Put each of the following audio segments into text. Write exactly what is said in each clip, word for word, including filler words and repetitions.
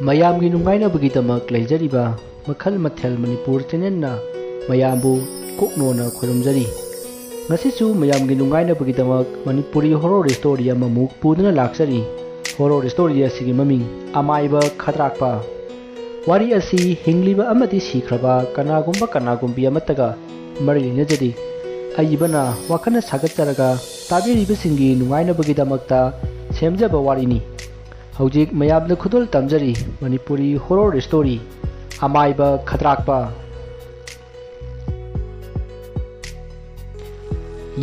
ꯃꯌꯥꯝꯒꯤ ꯅꯨꯡꯉꯥꯏꯅꯕꯒꯤꯗꯃꯛ ꯂꯩꯖꯔꯤꯕ ꯃꯈꯜ ꯃꯊꯦꯜ ꯃꯅꯤꯄꯨꯔ ꯆꯦꯅꯦꯜꯅ ꯃꯌꯥꯝꯕꯨ ꯀꯣꯛꯅꯣꯅ ꯈꯨꯔꯨꯝꯖꯔꯤ꯫ ꯉꯁꯤꯁꯨ ꯃꯌꯥꯝꯒꯤ ꯅꯨꯡꯉꯥꯏꯅꯕꯒꯤꯗꯃꯛ ꯃꯅꯤꯄꯨꯔꯤ ꯍꯣꯔꯣꯔ ꯁ꯭ꯇꯣꯔꯤ ꯑꯃꯃꯨꯛ ꯄꯨꯗꯨꯅ ꯂꯥꯛꯆꯔꯤ꯫ ꯍꯣꯔꯣꯔ ꯁ꯭ꯇꯣꯔꯤ ꯑꯁꯤꯒꯤ ꯃꯃꯤꯡ ꯑꯃꯥꯏꯕ ꯈꯗ꯭ꯔꯥꯛꯄ꯫ ꯋꯥꯔꯤ ꯑꯁꯤ ꯍꯤꯡꯂꯤꯕ ꯑꯃꯗꯤ ꯁꯤꯈ꯭ꯔꯕ ꯀꯅꯥꯒꯨꯝꯕ ꯀꯅꯥꯒꯨꯝꯕꯤ ꯑꯃꯠꯇꯒ ꯃꯔꯤ ꯂꯩꯅꯖꯗꯦ꯫ ꯑꯏꯕꯅ ꯋꯥꯈꯜꯅ ꯁꯥꯒꯠꯆꯔꯒ ꯇꯥꯕꯤꯔꯤꯕꯁꯤꯡꯒꯤ ꯅꯨꯡꯉꯥꯏꯅꯕꯒꯤꯗꯃꯛꯇ ꯁꯦꯝꯖꯕ ꯋꯥꯔꯤꯅꯤ꯫ ꯍꯧꯖꯤꯛ ꯃꯌꯥꯝꯗ ꯈꯨꯗꯣꯜ ꯇꯝꯖꯔꯤ ꯃꯅꯤꯄꯨꯔꯤ ꯍꯣꯔꯣꯔ ꯁ꯭ꯇꯣꯔꯤ ꯑꯃꯥꯏꯕ ꯈꯗ꯭ꯔꯥꯛꯄ꯫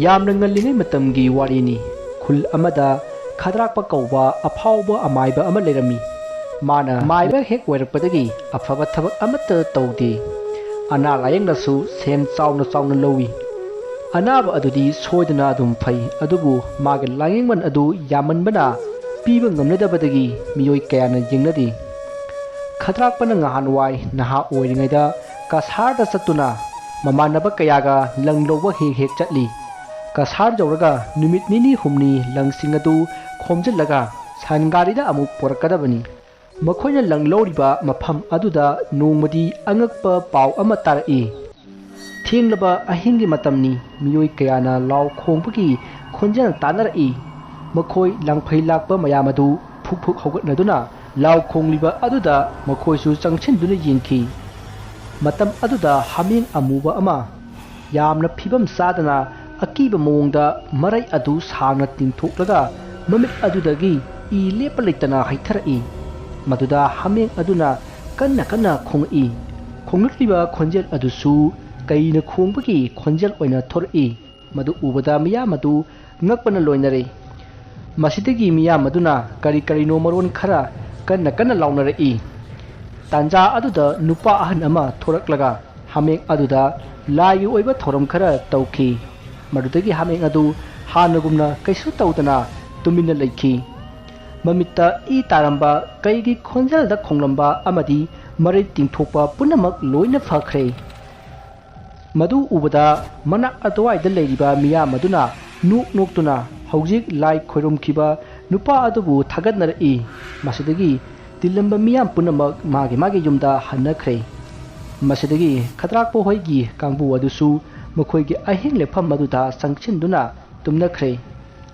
ꯌꯥꯝꯅ ꯉꯜꯂꯤꯉꯩ ꯃꯇꯝꯒꯤ ꯋꯥꯔꯤꯅꯤ꯫ ꯈꯨꯜ ꯑꯃꯗ ꯈꯗ꯭ꯔꯥꯛꯄ ꯀꯧꯕ ꯑꯐꯥꯎꯕ ꯑꯃꯥꯏꯕ ꯑꯃ ꯂꯩꯔꯝꯃꯤ꯫ ꯃꯥꯅ ꯃꯥꯏꯕ ꯍꯦꯛ ꯑꯣꯏꯔꯛꯄꯗꯒꯤ ꯑꯐꯕ ꯊꯕꯛ ꯑꯃꯠꯇ ꯇꯧꯗꯦ꯫ ꯑꯅꯥ ꯂꯥꯌꯦꯡꯗꯁꯨ ꯁꯦꯟ ꯆꯥꯎꯅ ꯆꯥꯎꯅ ꯂꯧꯏ꯫ ꯑꯅꯥꯕ ꯑꯗꯨꯗꯤ ꯁꯣꯏꯗꯅ ꯑꯗꯨꯝ ꯐꯩ, ꯑꯗꯨꯕꯨ ꯃꯥꯒꯤ ꯂꯥꯌꯦꯡꯃꯟ ꯑꯗꯨ ꯌꯥꯝꯃꯟꯕꯅ ꯄꯤꯕ ꯉꯝꯅꯗꯕꯗꯒꯤ ꯃꯤꯑꯣꯏ ꯀꯌꯥꯅ ꯌꯦꯡꯅꯗꯦ꯫ ꯈꯗ꯭ꯔꯥꯛꯄꯅ ꯉꯍꯥꯟꯋꯥꯏ ꯅꯍꯥ ꯑꯣꯏꯔꯤꯉꯩꯗ ꯀꯁꯥꯔꯗ ꯆꯠꯇꯨꯅ ꯃꯃꯥꯟꯅꯕ ꯀꯌꯥꯒ ꯂꯪ ꯂꯧꯕ ꯍꯦꯛ ꯍꯦꯛ ꯆꯠꯂꯤ꯫ ꯀꯁꯥꯔ ꯌꯧꯔꯒ ꯅꯨꯃꯤꯠ ꯅꯤꯅꯤ ꯍꯨꯝꯅꯤ ꯂꯪꯁꯤꯡ ꯑꯗꯨ ꯈꯣꯝꯖꯤꯜꯂꯒ ꯁꯟꯒꯥꯔꯤꯗ ꯑꯃꯨꯛ ꯄꯨꯔꯛꯀꯗꯕꯅꯤ꯫ ꯃꯈꯣꯏꯅ ꯂꯪ ꯂꯧꯔꯤꯕ ꯃꯐꯝ ꯑꯗꯨꯗ ꯅꯣꯡꯃꯗꯤ ꯑꯉꯛꯄ ꯄꯥꯎ ꯑꯃ ꯇꯥꯔꯛꯏ꯫ ꯊꯦꯡꯂꯕ ꯑꯍꯤꯡꯒꯤ ꯃꯇꯝꯅꯤ꯫ ꯃꯤꯑꯣꯏ ꯀꯌꯥꯅ ꯂꯥꯎ ꯈꯣꯡꯕꯒꯤ ꯈꯣꯟꯖꯦꯜ ꯇꯥꯅꯔꯛꯏ꯫ ꯃꯈꯣꯏ ꯂꯥꯡꯐꯩ ꯂꯥꯛꯄ ꯃꯌꯥꯝ ꯑꯗꯨ ꯐꯨꯛ ꯐꯨꯛ ꯍꯧꯒꯠꯅꯗꯨꯅ ꯂꯥꯎ ꯈꯣꯡꯂꯤꯕ ꯑꯗꯨꯗ ꯃꯈꯣꯏꯁꯨ ꯆꯪꯁꯤꯟꯗꯨꯅ ꯌꯦꯡꯈꯤ꯫ ꯃꯇꯝ ꯑꯗꯨꯗ ꯍꯥꯃꯦꯡ ꯑꯃꯨꯕ ꯑꯃ ꯌꯥꯝꯅ ꯐꯤꯕꯝ ꯆꯥꯗꯅ ꯑꯀꯤꯕ ꯃꯑꯣꯡꯗ ꯃꯔꯩ ꯑꯗꯨ ꯁꯥꯡꯅ ꯇꯤꯡꯊꯣꯛꯂꯒ ꯃꯃꯤꯠ ꯑꯗꯨꯗꯒꯤ ꯏ ꯂꯦꯞꯄ ꯂꯩꯇꯅ ꯍꯩꯊꯔꯛꯏ꯫ ꯃꯗꯨꯗ ꯍꯥꯃꯦꯡ ꯑꯗꯨꯅ ꯀꯟꯅ ꯀꯟꯅ ꯈꯣꯡꯂꯛꯏ꯫ ꯈꯣꯡꯂꯛꯂꯤꯕ ꯈꯣꯟꯖꯦꯜ ꯑꯗꯨꯁꯨ ꯀꯩꯅ ꯈꯣꯡꯕꯒꯤ ꯈꯣꯟꯖꯦꯜ ꯑꯣꯏꯅ ꯊꯣꯔꯛꯏ꯫ ꯃꯗꯨ ꯎꯕꯗ ꯃꯤꯌꯥꯝ ꯑꯗꯨ ꯉꯛꯄꯅ ꯂꯣꯏꯅꯔꯦ꯫ ꯃꯁꯤꯗꯒꯤ ꯃꯤꯌꯥꯝ ꯑꯗꯨꯅ ꯀꯔꯤ ꯀꯔꯤꯅꯣ ꯃꯔꯣꯟ ꯈꯔ ꯀꯟꯅ ꯀꯟꯅ ꯂꯥꯎꯅꯔꯛꯏ꯫ ꯇꯥꯟꯖꯥ ꯑꯗꯨꯗ ꯅꯨꯄꯥ ꯑꯍꯟ ꯑꯃ ꯊꯣꯔꯛꯂꯒ ꯍꯥꯃꯦꯡ ꯑꯗꯨꯗ ꯂꯥꯏꯒꯤ ꯑꯣꯏꯕ ꯊꯧꯔꯝ ꯈꯔ ꯇꯧꯈꯤ꯫ ꯃꯗꯨꯗꯒꯤ ꯍꯥꯃꯦꯡ ꯑꯗꯨ ꯍꯥꯟꯅꯒꯨꯝꯅ ꯀꯩꯁꯨ ꯇꯧꯗꯅ ꯇꯨꯃꯤꯟꯅ ꯂꯩꯈꯤ꯫ ꯃꯃꯤꯠꯇ ꯏ ꯇꯥꯔꯝꯕ, ꯀꯩꯒꯤ ꯈꯣꯟꯖꯦꯜꯗ ꯈꯣꯡꯂꯝꯕ ꯑꯃꯗꯤ ꯃꯔꯩ ꯇꯤꯡꯊꯣꯛꯄ ꯄꯨꯝꯅꯃꯛ ꯂꯣꯏꯅ ꯐꯈ꯭ꯔꯦ꯫ ꯃꯗꯨ ꯎꯕꯗ ꯃꯅꯥꯛ ꯑꯗꯨꯋꯥꯏꯗ ꯂꯩꯔꯤꯕ ꯃꯤꯌꯥꯝ ꯑꯗꯨꯅ ꯅꯣꯛ ꯅꯣꯛꯇꯨꯅ ꯍꯧꯖꯤꯛ ꯂꯥꯏ ꯈꯣꯏꯔꯝꯈꯤꯕ ꯅꯨꯄꯥ ꯑꯗꯨꯕꯨ ꯊꯥꯒꯠꯅꯔꯛꯏ꯫ ꯃꯁꯤꯗꯒꯤ ꯇꯤꯜꯂꯝꯕ ꯃꯤꯌꯥꯝ ꯄꯨꯝꯅꯃꯛ ꯃꯥꯒꯤ ꯃꯥꯒꯤ ꯌꯨꯝꯗ ꯍꯟꯅꯈ꯭ꯔꯦ꯫ ꯃꯁꯤꯗꯒꯤ ꯈꯗ꯭ꯔꯥꯛꯄ ꯍꯣꯏꯒꯤ ꯀꯥꯡꯕꯨ ꯑꯗꯨꯁꯨ ꯃꯈꯣꯏꯒꯤ ꯑꯍꯤꯡ ꯂꯦꯛꯐꯝ ꯑꯗꯨꯗ ꯆꯪꯁꯤꯟꯗꯨꯅ ꯇꯨꯝꯅꯈ꯭ꯔꯦ꯫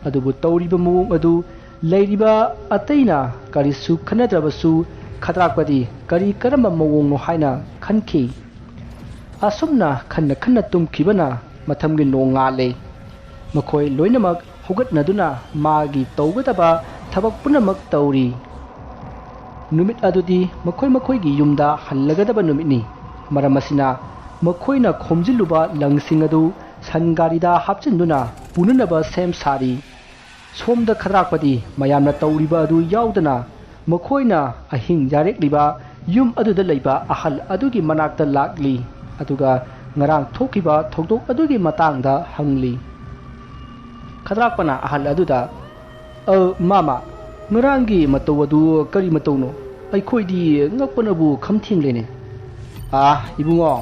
ꯑꯗꯨꯕꯨ ꯇꯧꯔꯤꯕ ꯃꯑꯣꯡ ꯑꯗꯨ ꯂꯩꯔꯤꯕ ꯑꯇꯩꯅ ꯀꯔꯤꯁꯨ ꯈꯟꯅꯗ꯭ꯔꯕꯁꯨ ꯈꯗ꯭ꯔꯥꯛꯄꯗꯤ ꯀꯔꯤ ꯀꯔꯝꯕ ꯃꯑꯣꯡꯅꯣ ꯍꯥꯏꯅ ꯈꯟꯈꯤ꯫ ꯑꯁꯨꯝꯅ ꯈꯟꯅ ꯈꯟꯅ ꯇꯨꯝꯈꯤꯕꯅ ꯃꯊꯪꯒꯤ ꯅꯣꯡꯉꯥꯜꯂꯦ꯫ ꯃꯈꯣꯏ ꯂꯣꯏꯅꯃꯛ ꯍꯧꯒꯠꯅꯗꯨꯅ ꯃꯥꯒꯤ ꯇꯧꯒꯗꯕ ꯊꯕꯛ ꯄꯨꯝꯅꯃꯛ ꯇꯧꯔꯤ꯫ ꯅꯨꯃꯤꯠ ꯑꯗꯨꯗꯤ ꯃꯈꯣꯏ ꯃꯈꯣꯏꯒꯤ ꯌꯨꯝꯗ ꯍꯜꯂꯒꯗꯕ ꯅꯨꯃꯤꯠꯅꯤ꯫ ꯃꯔꯝ ꯑꯁꯤꯅ ꯃꯈꯣꯏꯅ ꯈꯣꯝꯖꯤꯜꯂꯨꯕ ꯂꯪꯁꯤꯡ ꯑꯗꯨ ꯁꯟ ꯒꯥꯔꯤꯗ ꯍꯥꯞꯆꯤꯟꯗꯨꯅ ꯄꯨꯅꯅꯕ ꯁꯦꯝ ꯁꯥꯔꯤ꯫ ꯁꯣꯝꯗ ꯈꯗ꯭ꯔꯥꯛꯄꯗꯤ ꯃꯌꯥꯝꯅ ꯇꯧꯔꯤꯕ ꯑꯗꯨ ꯌꯥꯎꯗꯅ ꯃꯈꯣꯏꯅ ꯑꯍꯤꯡ ꯌꯥꯔꯦꯛꯂꯤꯕ ꯌꯨꯝ ꯑꯗꯨꯗ ꯂꯩꯕ ꯑꯍꯜ ꯑꯗꯨꯒꯤ ꯃꯅꯥꯛꯇ ꯂꯥꯛꯂꯤ꯫ ꯑꯗꯨꯒ ꯉꯔꯥꯡ ꯊꯣꯛꯈꯤꯕ ꯊꯧꯗꯣꯛ ꯑꯗꯨꯒꯤ ꯃꯇꯥꯡꯗ ꯍꯪꯂꯤ꯫ ꯈꯗ꯭ꯔꯥꯛꯄꯅ ꯑꯍꯜ ꯑꯗꯨꯗ, "ꯑ, ꯃꯥꯃ, ꯉꯔꯥꯡꯒꯤ ꯃꯇꯧ ꯑꯗꯨ ꯀꯔꯤ ꯃꯇꯧꯅꯣ? ꯑꯩꯈꯣꯏꯗꯤ ꯉꯛꯄꯅꯕꯨ ꯈꯝ ꯊꯦꯡꯂꯦꯅꯦ꯫" "ꯑꯥ, ꯏꯕꯨꯡꯉꯣ,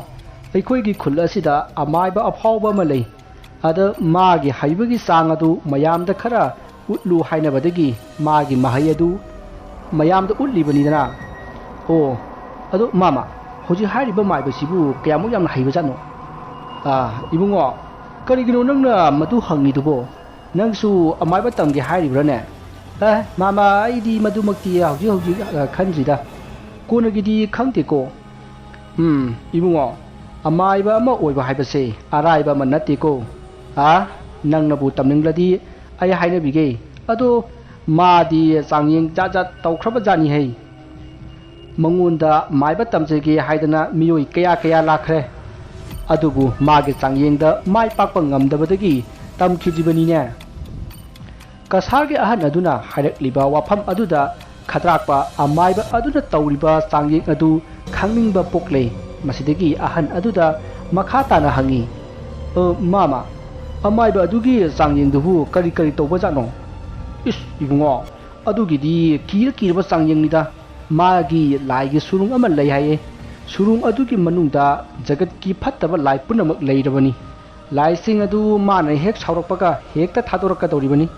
ꯑꯩꯈꯣꯏꯒꯤ ꯈꯨꯜ ꯑꯁꯤꯗ ꯑꯃꯥꯏꯕ ꯑꯐꯥꯎꯕ ꯑꯃ ꯂꯩ꯫ ꯑꯗ ꯃꯥꯒꯤ ꯍꯩꯕꯒꯤ ꯆꯥꯡ ꯑꯗꯨ ꯃꯌꯥꯝꯗ ꯈꯔ ꯎꯠꯂꯨ ꯍꯥꯏꯅꯕꯗꯒꯤ ꯃꯥꯒꯤ ꯃꯍꯩ ꯑꯗꯨ ꯃꯌꯥꯝꯗ ꯎꯠꯂꯤꯕꯅꯤꯗꯅ꯫" "ꯑꯣ, ꯑꯗꯣ ꯃꯥꯃ, ꯍꯧꯖꯤꯛ ꯍꯥꯏꯔꯤꯕ ꯃꯥꯏꯕꯁꯤꯕꯨ ꯀꯌꯥꯃꯨꯛ ꯌꯥꯝꯅ ꯍꯩꯕꯖꯥꯠꯅꯣ?" "ꯑꯥ, ꯏꯕꯨꯡꯉꯣ, ꯀꯔꯤꯒꯤꯅꯣ ꯅꯪꯅ ꯃꯗꯨ ꯍꯪꯉꯤꯗꯨꯕꯣ? ꯅꯪꯁꯨ ꯑꯃꯥꯏꯕ ꯇꯝꯒꯦ ꯍꯥꯏꯔꯤꯕ꯭ꯔꯥꯅꯦ?" "ꯑꯦ, ꯃꯥꯃ, ꯑꯩꯗꯤ ꯃꯗꯨꯃꯛꯇꯤ ꯍꯧꯖꯤꯛ ꯍꯧꯖꯤꯛ, ꯑ, ꯈꯟꯗ꯭ꯔꯤꯗ꯫ ꯀꯣꯟꯅꯒꯤꯗꯤ ꯈꯪꯗꯦꯀꯣ꯫" "ꯎꯝ, ꯏꯕꯨꯡꯉꯣ, ꯑꯃꯥꯏꯕ ꯑꯃ ꯑꯣꯏꯕ ꯍꯥꯏꯕꯁꯦ ꯑꯔꯥꯏꯕ ꯑꯃ ꯅꯠꯇꯦꯀꯣ꯫ ꯑꯥ, ꯅꯪꯅꯕꯨ ꯇꯝꯅꯤꯡꯂꯗꯤ ꯑꯩ ꯍꯥꯏꯅꯕꯤꯒꯦ꯫ ꯑꯗꯣ ꯃꯥꯗꯤ ꯆꯥꯡꯌꯦꯡ ꯖꯥꯠ ꯖꯥꯠ ꯇꯧꯈ꯭ꯔꯕ ꯖꯥꯠꯅꯤꯍꯦ꯫ ꯃꯉꯣꯟꯗ ꯃꯥꯏꯕ ꯇꯝꯖꯒꯦ ꯍꯥꯏꯗꯅ ꯃꯤꯑꯣꯏ ꯀꯌꯥ ꯀꯌꯥ ꯂꯥꯛꯈ꯭ꯔꯦ꯫ ꯑꯗꯨꯕꯨ ꯃꯥꯒꯤ ꯆꯥꯡꯌꯦꯡꯗ ꯃꯥꯏ ꯄꯥꯛꯄ ꯉꯝꯗꯕꯗꯒꯤ ꯇꯝꯈꯤꯗ꯭ꯔꯤꯕꯅꯤꯅꯦ꯫" ꯀꯁꯥꯔꯒꯤ ꯑꯍꯟ ꯑꯗꯨꯅ ꯍꯥꯏꯔꯛꯂꯤꯕ ꯋꯥꯐꯝ ꯑꯗꯨꯗ ꯈꯗ꯭ꯔꯥꯛꯄ ꯑꯃꯥꯏꯕ ꯑꯗꯨꯅ ꯇꯧꯔꯤꯕ ꯆꯥꯡꯌꯦꯡ ꯑꯗꯨ ꯈꯪꯅꯤꯡꯕ ꯄꯣꯛꯂꯦ꯫ ꯃꯁꯤꯗꯒꯤ ꯑꯍꯟ ꯑꯗꯨꯗ ꯃꯈꯥ ꯇꯥꯅ ꯍꯪꯉꯤ, "ꯑ, ꯃꯥꯃ, ꯑꯃꯥꯏꯕ ꯑꯗꯨꯒꯤ ꯆꯥꯡꯌꯦꯡꯗꯨꯕꯨ ꯀꯔꯤ ꯀꯔꯤ ꯇꯧꯕꯖꯥꯠꯅꯣ?" "ꯏꯁ, ꯏꯕꯨꯡꯉꯣ, ꯑꯗꯨꯒꯤꯗꯤ ꯀꯤꯔ ꯀꯤꯔꯕ ꯆꯥꯡꯌꯦꯡꯅꯤꯗ꯫ ꯃꯥꯒꯤ ꯂꯥꯏꯒꯤ ꯁꯨꯔꯨꯡ ꯑꯃ ꯂꯩ ꯍꯥꯏꯌꯦ꯫ ꯁꯨꯔꯨꯡ ꯑꯗꯨꯒꯤ ꯃꯅꯨꯡꯗ ꯖꯒꯠꯀꯤ ꯐꯠꯇꯕ ꯂꯥꯏ ꯄꯨꯝꯅꯃꯛ ꯂꯩꯔꯕꯅꯤ꯫ ꯂꯥꯏꯁꯤꯡ ꯑꯗꯨ ꯃꯥꯅ ꯍꯦꯛ ꯁꯥꯎꯔꯛꯄꯒ ꯍꯦꯛꯇ ꯊꯥꯗꯣꯔꯛꯀꯗꯧꯔꯤꯕꯅꯤ꯫"